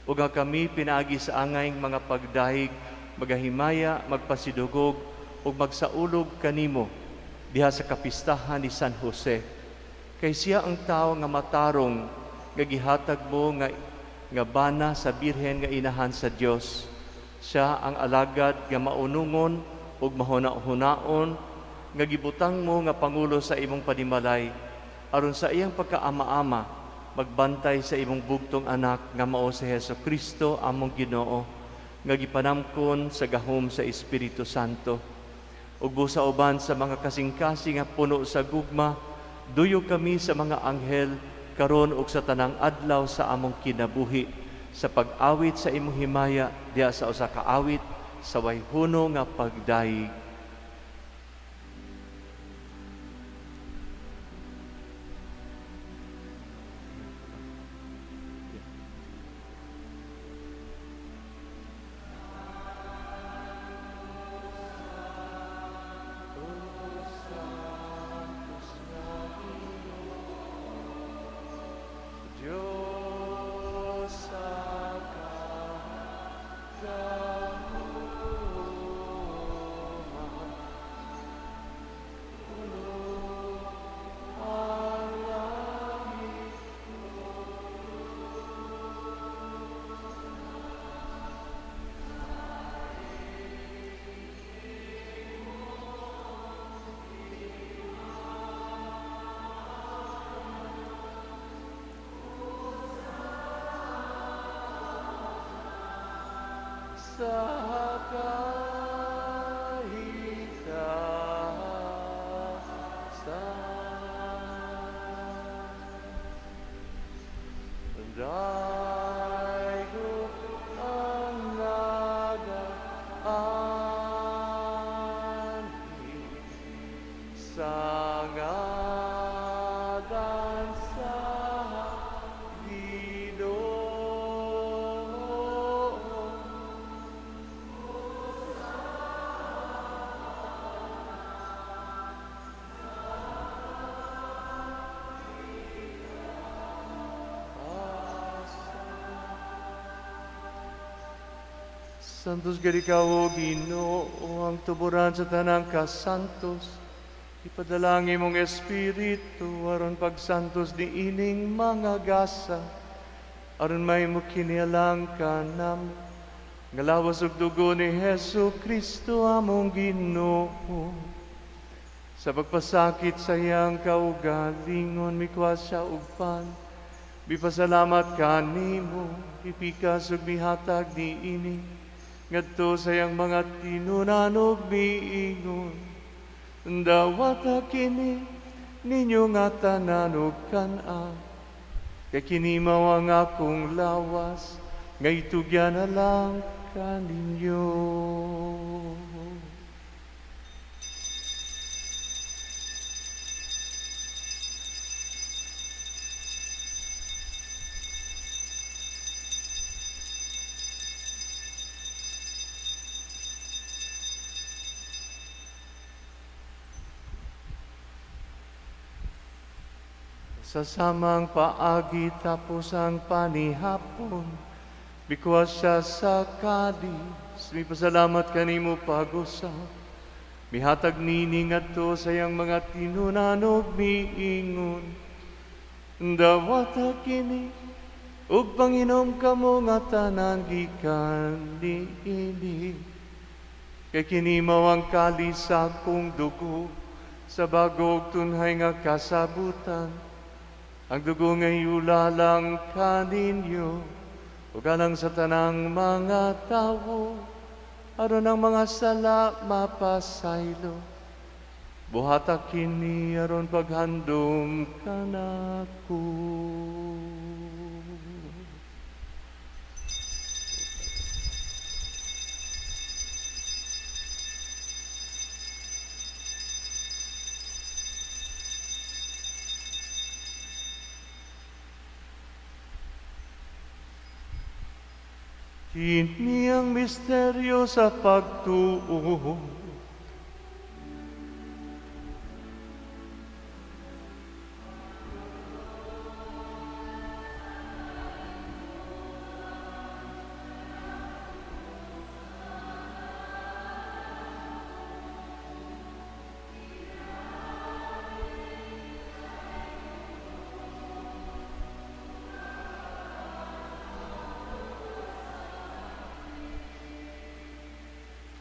Ug nga kami pinaagi sa angay mga pagdahig, magahimaya, magpasidugog ug magsaulog kanimo diha sa kapistahan ni San Jose. Kay siya ang tawo nga matarong nga gihatag mo nga nga bana sa Birhen nga inahan sa Dios. Siya ang alagad nga maunungon ug mahuna-hunaon nga gibutang mo nga pangulo sa imong panimalay aron sa iyang pagkaama-ama magbantay sa imong bugtong anak nga mao si Hesus Kristo among Ginoo nga gipanamkon sa gahom sa Espiritu Santo. Ug busa uban sa mga kasing-kasing nga puno sa gugma, duyo kami sa mga anghel karon ug sa tanang adlaw sa among kinabuhi sa pag-awit sa imong himaya diha sa usa ka awit sa wayhuno nga pagdayeg. Diyos sa kagahuman, puno ang langit. Sa kahitasan. Daigo ang nagaanhi sa ngalan sa Ginoo. Santos gid ikaw, O Ginoo, ang tuburan sa tanang kasantos. Ipadala ang imong Espiritu aron pagsantos ni ining mga gasa, aron mahimo kini alang kanamo nga lawas ug dugo ni Hesus Kristo among Ginoo. Sa pagpasakit sa iyang kaugalingon, mikuha siya og pan. Mipasalamat kanimo, ipikas ug mihatag niini ngadto sa iyang mga tinunan ug miingon: Dawata kini ninyo nga tanan ug kan-a, kay kini mao ang akong lawas nga itugyan alang kaninyo. Sa samang paagi tapos ang panihapon, mikuha siya sa kalis. Pasalamat kanimo pag-usab. Mihatag nini ngadto sa iyang mga tinunanog miingon. Dawata kini ug panginom kamo nga tanan gikan niini. Kay kini mao ang kalis sa akong dugo sa bago ug tunhay nga kasabutan. Ang dugo nga iulalang kaninyo ug alang sa tanang mga tawo aron ang mga sala mapasaylo. Buhata kini aron paghandom kanako. Kini ang misteryo sa pagtuo.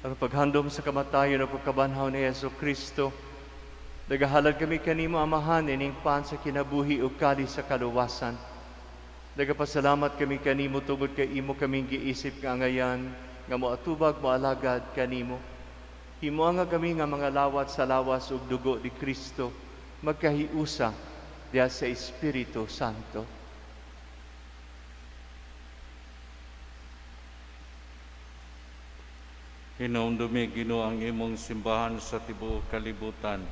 Aron paghandom sa kamatayon ug pagkabanhaw ni Hesus Kristo, nagahalad kami kanimo, Amahan, ining pan sa kinabuhi ug kalis sa kaluwasan. Nagapasalamat kami kanimo tungod kay imo kaming giisip nga angayan nga moatubag, moalagad kanimo. Himoa nga kami nga mga lawat sa lawas ug dugo ni Kristo magkahiusa diha sa Espiritu Santo. Hinumdumi, Ginoo, ang imong simbahan sa tibuok kalibutan.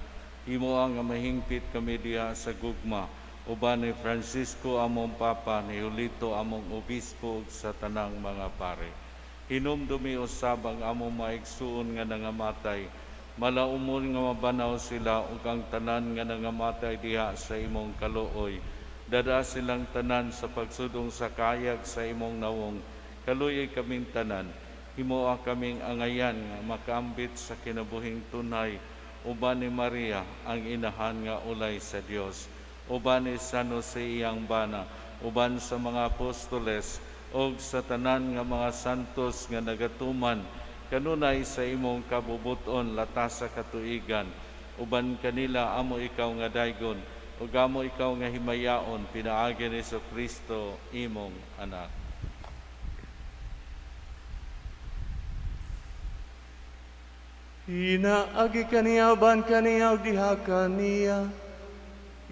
Himoa nga mahingpit kami diha sa gugma uban ni Francisco among Papa, ni Julito among Obispo ug sa tanang mga pare. Hinumdumi usab ang among mga igsuon nga nangamatay. Malaumon nga mabanaw sila ug ang tanan nga nangamatay diha sa imong kaluoy. Dada silang tanan sa pagsudong sa kayag sa imong nawong. Kaluyay kaming tanan. Himoa kaming angayan nga makaambit sa kinabuhing tunay uban ni Maria ang inahan nga ulay sa Dios, uban ni San Jose iyang bana, uban sa mga apostoles ug sa tanan nga mga santos nga nagatuman kanunay sa imong kabubuton latas sa katuigan. Uban kanila amo ikaw nga daygon ug amo ikaw nga himayaon pinaagi ni Kristo imong anak. Pinaagi kaniya, uban kaniya, ug diha kaniya,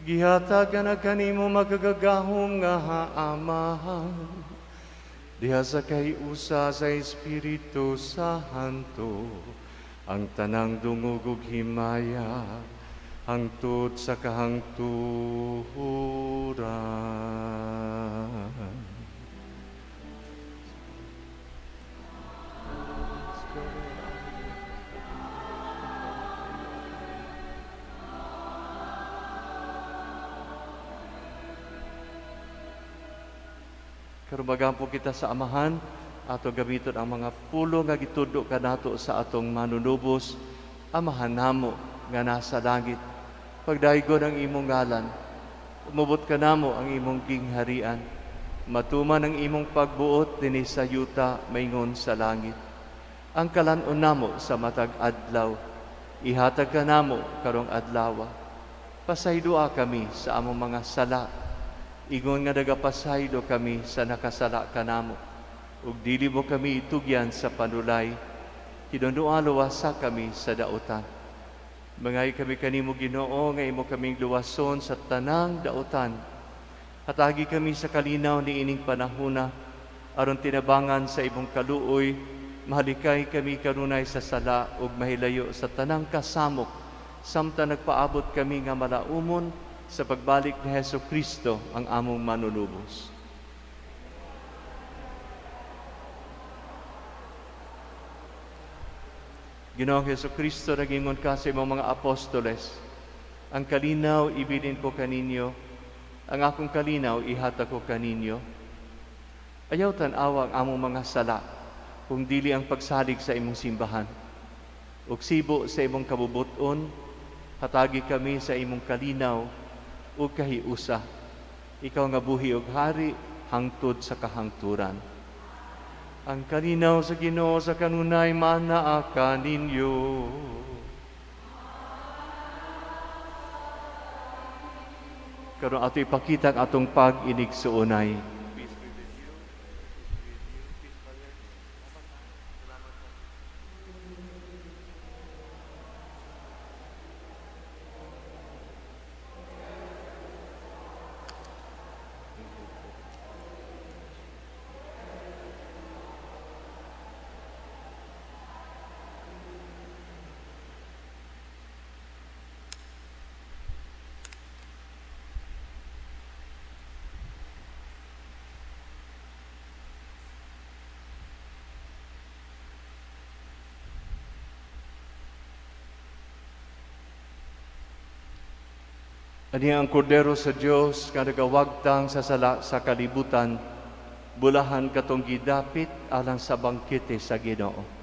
gihatagan na kanimo makagagahom nga Amahan, diha sa kahiusa sa Espiritu Santo, ang tanang dungog ug himaya hangtod sa kahangturan. Karon magampo kita sa Amahan, ato gamiton ang mga pulo nga gitudlo kanato sa atong manunubos. Amahan namo nga nasa langit, pagdaygon ang imong ngalan, umubot kanamo ang imong gingharian, matuman ang imong pagbuot dinhi sa yuta maingon sa langit. Ang kalan-on namo sa matag adlaw, ihatag kanamo karong adlaw. Pasayloa kami sa among mga sala, ingon nga nagapasaylo kami sa nakasala kanamo. Ug dili mo kami itugyan sa panulay, hinunua luwasa kami sa dautan. Mangay kami kanimo, Ginoo, nga imo kaming luwason sa tanang dautan. Hatagi kami sa kalinaw ni ining panahuna, aron tinabangan sa imong kaluoy, mahalikay kami kanunay sa sala ug mahilayo sa tanang kasamok, samtang nagpaabot kami nga malaumon sa pagbalik ni Hesus Kristo ang among manunubos. Ginoong Hesus Kristo, nagingon ka sa imong mga apostoles, ang kalinaw ibilin ko kaninyo, ang akong kalinaw ihatag ko kaninyo. Ayaw tan-awa ang among mga sala, kung dili ang pagsalig sa imong simbahan. Ug sibo sa imong kabubut-on, hatagi kami sa imong kalinaw ug kahiusa. Ikaw nga buhi ug hari hangtod sa kahangturan. Ang kalinaw sa Ginoo sa kanunay manaa kaninyo. Karon ato ipakita ang atong pag-inigsuonay. Peace be with you. Peace be with you. Peace, brother. Salamat. Aniya ang kordero sa Dios nga nagawagtang sa sala sa kalibutan, bulahan katong gidapit alang sa bangkete sa Ginoo.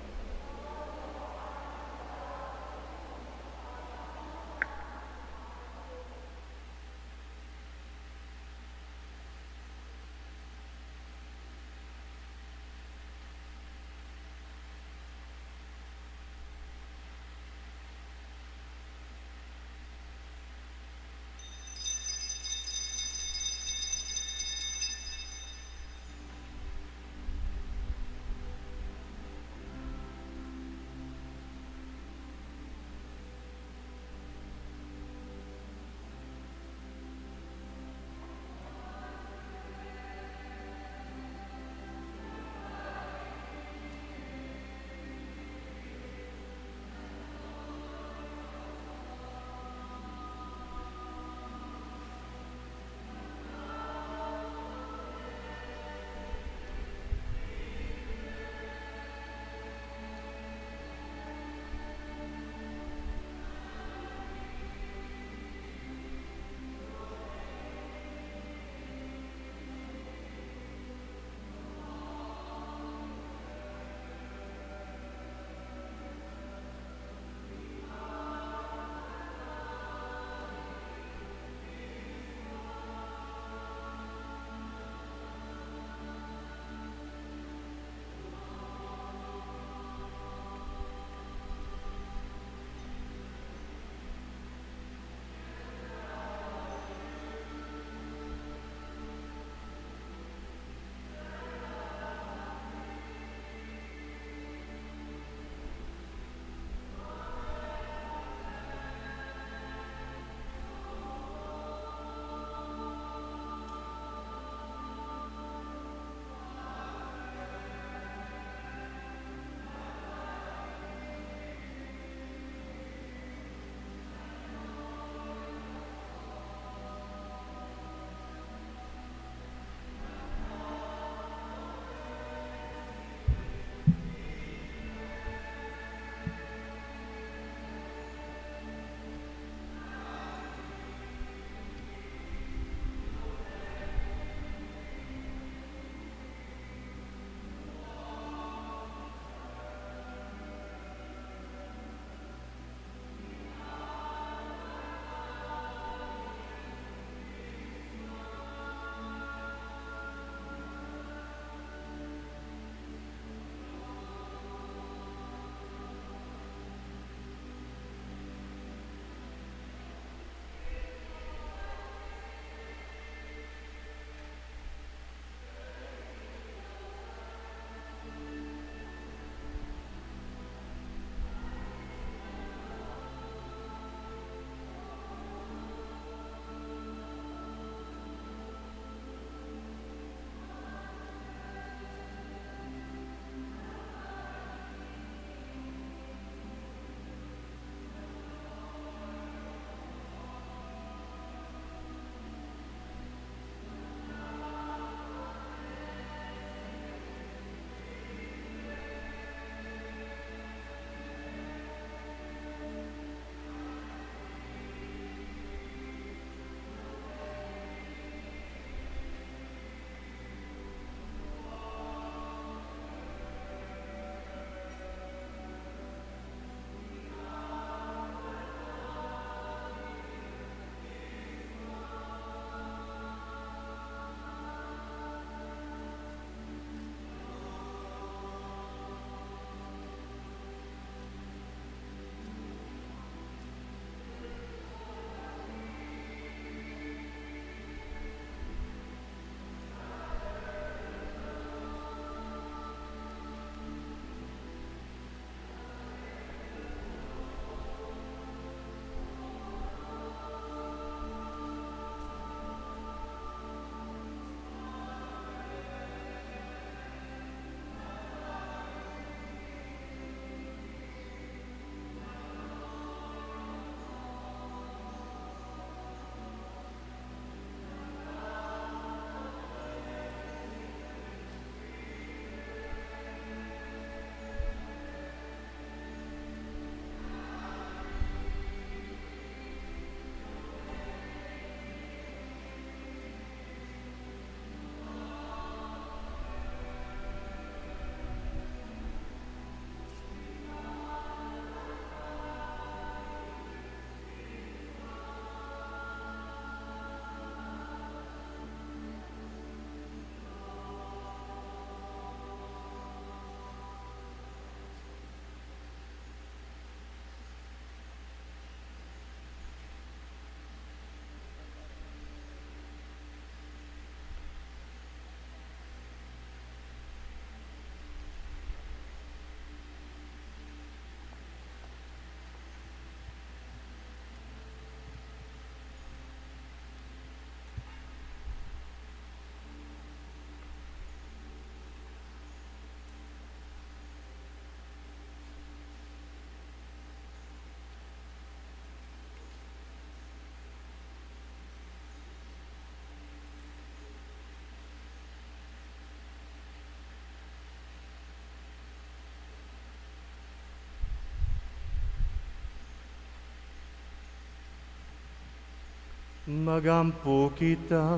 Magampo kita.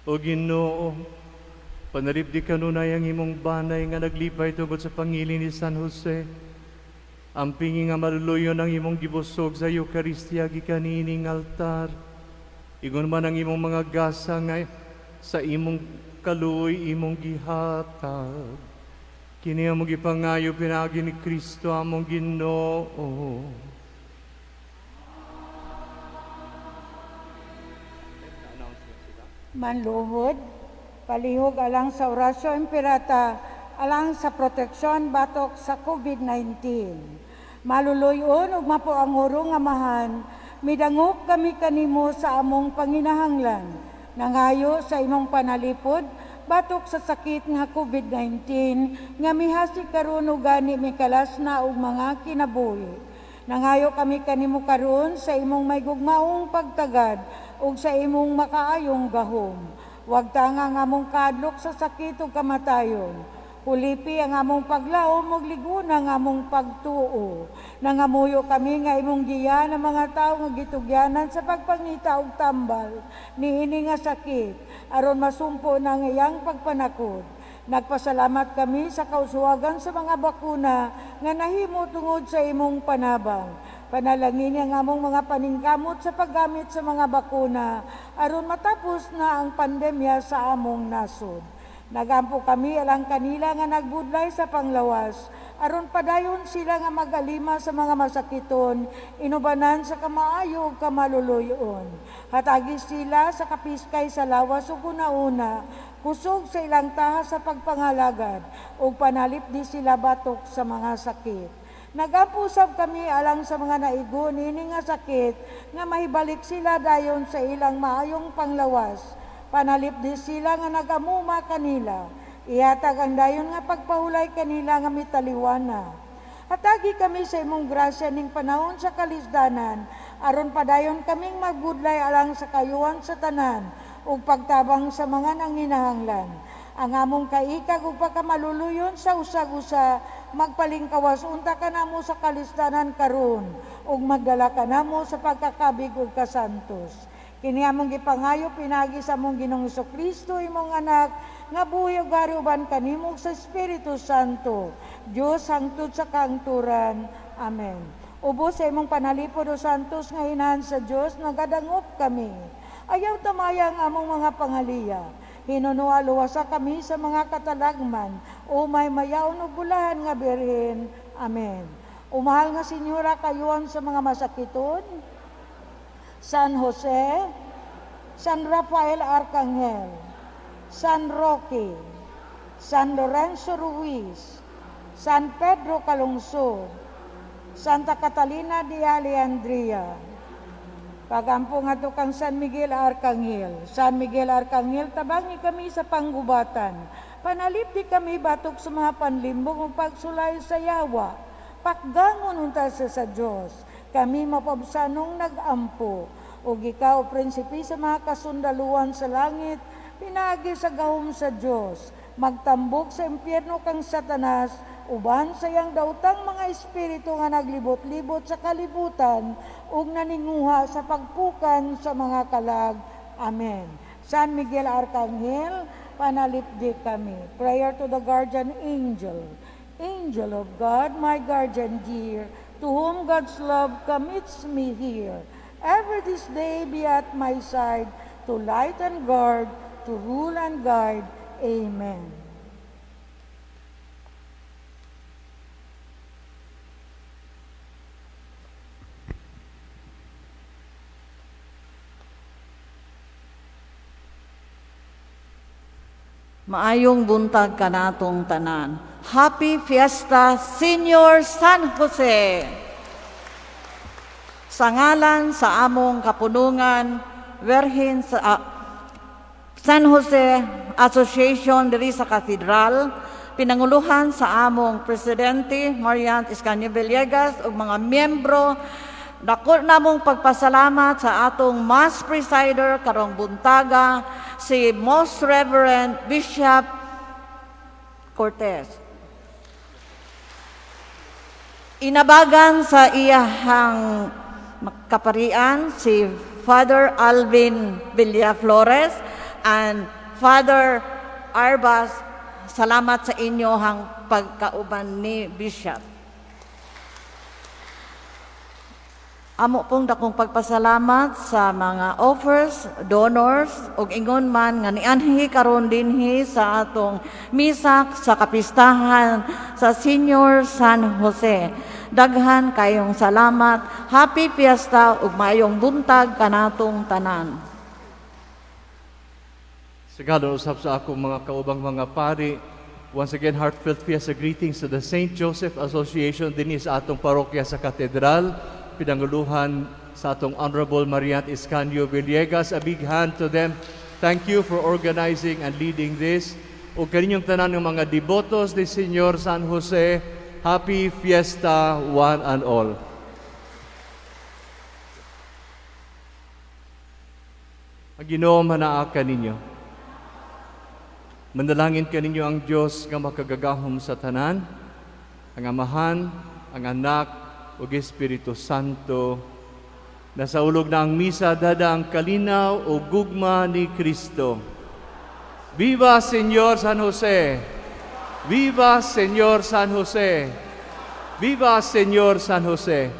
O Ginoo, panalipdi kanunay ang imong banay nga naglipay tungod sa pangilin ni San Jose. Ang pingi nga maluluyon ang imong gibusog sa Eucharistia gikan niining altar. Ingon man ang imong mga gasa nga sa imong kaluoy imong gihatag. Kini among gipangayo pinaagi ni Kristo among Ginoo. Manluhod, palihog alang sa Oratio Imperata, alang sa proteksyon batok sa COVID-19. Maluluyon ug mapuangurong Amahan, midangop kami kanimo sa among panginahanglan. Nangayo sa imong panalipod, batok sa sakit nga COVID-19 nga mihasi karon ug gani mikalas na og mga kinabuhi. Nangayo kami kanimo karon sa imong may gugmaong pagtagad ug sa imong makaayong gahom. Wag tanga ang among kadlok sa sakit ug kamatayon. Kulipi ang among paglaom ug liguna ang among pagtuo. Nangamuyo kami nga imong giya ng mga tawo nga gitugyanan sa pagpangita og tambal niini nga sakit aron masumpo na ang iyang pagpanakod. Nagpasalamat kami sa kauswagan sa mga bakuna nga nahimo tungod sa imong panabang. Panalangin ang among mga paningkamot sa paggamit sa mga bakuna aron matapos na ang pandemya sa among nasod. Nagampo kami alang kanila nga nagbudlay sa panglawas aron padayon sila nga magalima sa mga masakiton, inubanan sa kamaayo ug kamaluluyon. Hatagi sila sa kapiskay sa lawas ug una-una, kusog sa ilang taha sa pagpangalagad, ug panalipdi sila batok sa mga sakit. Nagampo usab kami alang sa mga naigo niini nga sakit nga mahibalik sila dayon sa ilang maayong panglawas. Panalipdi sila nga nagamuma kanila. Ihatag ang dayon nga pagpahulay kanila nga mitaliwana. Hatagi kami sa imong grasya ning panahon sa kalisdanan, aron padayon kaming magbudlay alang sa kayuan sa tanan ug pagtabang sa mga nanginahanglan. Ang among kaikag ug pagkamaluluyon sa usag-usa, magpalingkawas unta kanamo sa kalisdanan karon ug magdala kanamo sa pagkakabig ug kasantos. Kini among gipangayo pinaagi sa among Ginoong Kristo imong anak nga buhi ug hari uban kanimo sa Espiritu Santo. Dios hangtod sa kahangturan. Amen. Ubos sa imong panalipod o santos nga inahan sa Dios, nagadangop kami. Ayaw tamaya ang among mga pangaliya. Hinunua luwasa kami sa mga katalagman, o may mayaon ug bulahan nga birhen. Amen. O mahal nga Senyora, kayuan sa mga masakiton, San Jose, San Rafael Arcangel, San Roque, San Lorenzo Ruiz, San Pedro Calungsod, Santa Catalina de Alejandría. Pagampo ngadto kang San Miguel Arcangel. San Miguel Arcangel, tabangi kami sa panggubatan. Panalipdi kami batok sa mga panlimbong ug pagsulay sa yawa. Pakgangon unta sa Dios. Kami mapabsanong nagampo. Ug ikaw, prinsipe sa mga kasundaluan sa langit, pinaagi sa gahom sa Dios. Magtambok sa impyerno kang Satanas, uban sa iyang daotang mga espiritu nga naglibot-libot sa kalibutan ug naninguha sa pagpukan sa mga kalag. Amen. San Miguel Arcangel, panalipdi kami. Prayer to the Guardian Angel. Angel of God, my guardian dear, to whom God's love commits me here, ever this day be at my side, to light and guard, to rule and guide. Amen. Maayong buntag kanatong tanan. Happy Fiesta, Senior San Jose! Sa ngalan sa among kapunungan, Werhin sa San Jose Association diri sa Cathedral, pinanguluhan sa among Presidente Marian Escaño Villegas ug mga miyembro, dako namong pagpasalamat sa atong Mass Presider karong buntaga, si Most Reverend Bishop Cortez. Inabagan sa iyahang kaparian si Father Alvin Villaflores and Father Arbas. Salamat sa inyohang pagkauban ni Bishop. Amo pong dakong pagpasalamat sa mga offers, donors, ug ingon man nga nianhi karon dinhi sa atong misa sa kapistahan sa Senior San Jose. Daghan kayong salamat. Happy Fiesta ug maayong buntag kanatong tanan. Sa ngalan usab sa akong mga kaubang mga pari, once again, heartfelt fiesta greetings to the St. Joseph Association dinhi sa atong parokya sa Katedral, pinanguluhan sa atong Honorable Mariant Escanio Villegas. A big hand to them. Thank you for organizing and leading this. O kaninyong tanan ng mga debotos ni Señor San Jose, happy fiesta one and all. Ang Ginoo manaa kaninyo. Manalangin kaninyo ang Dios nga makagagahom sa tanan, ang Amahan, ang Anak, ug Espiritu Santo. Nasa ulog na ang misa dada ang kalinaw o gugma ni Kristo. Viva Señor San Jose! Viva Señor San Jose! Viva Señor San Jose!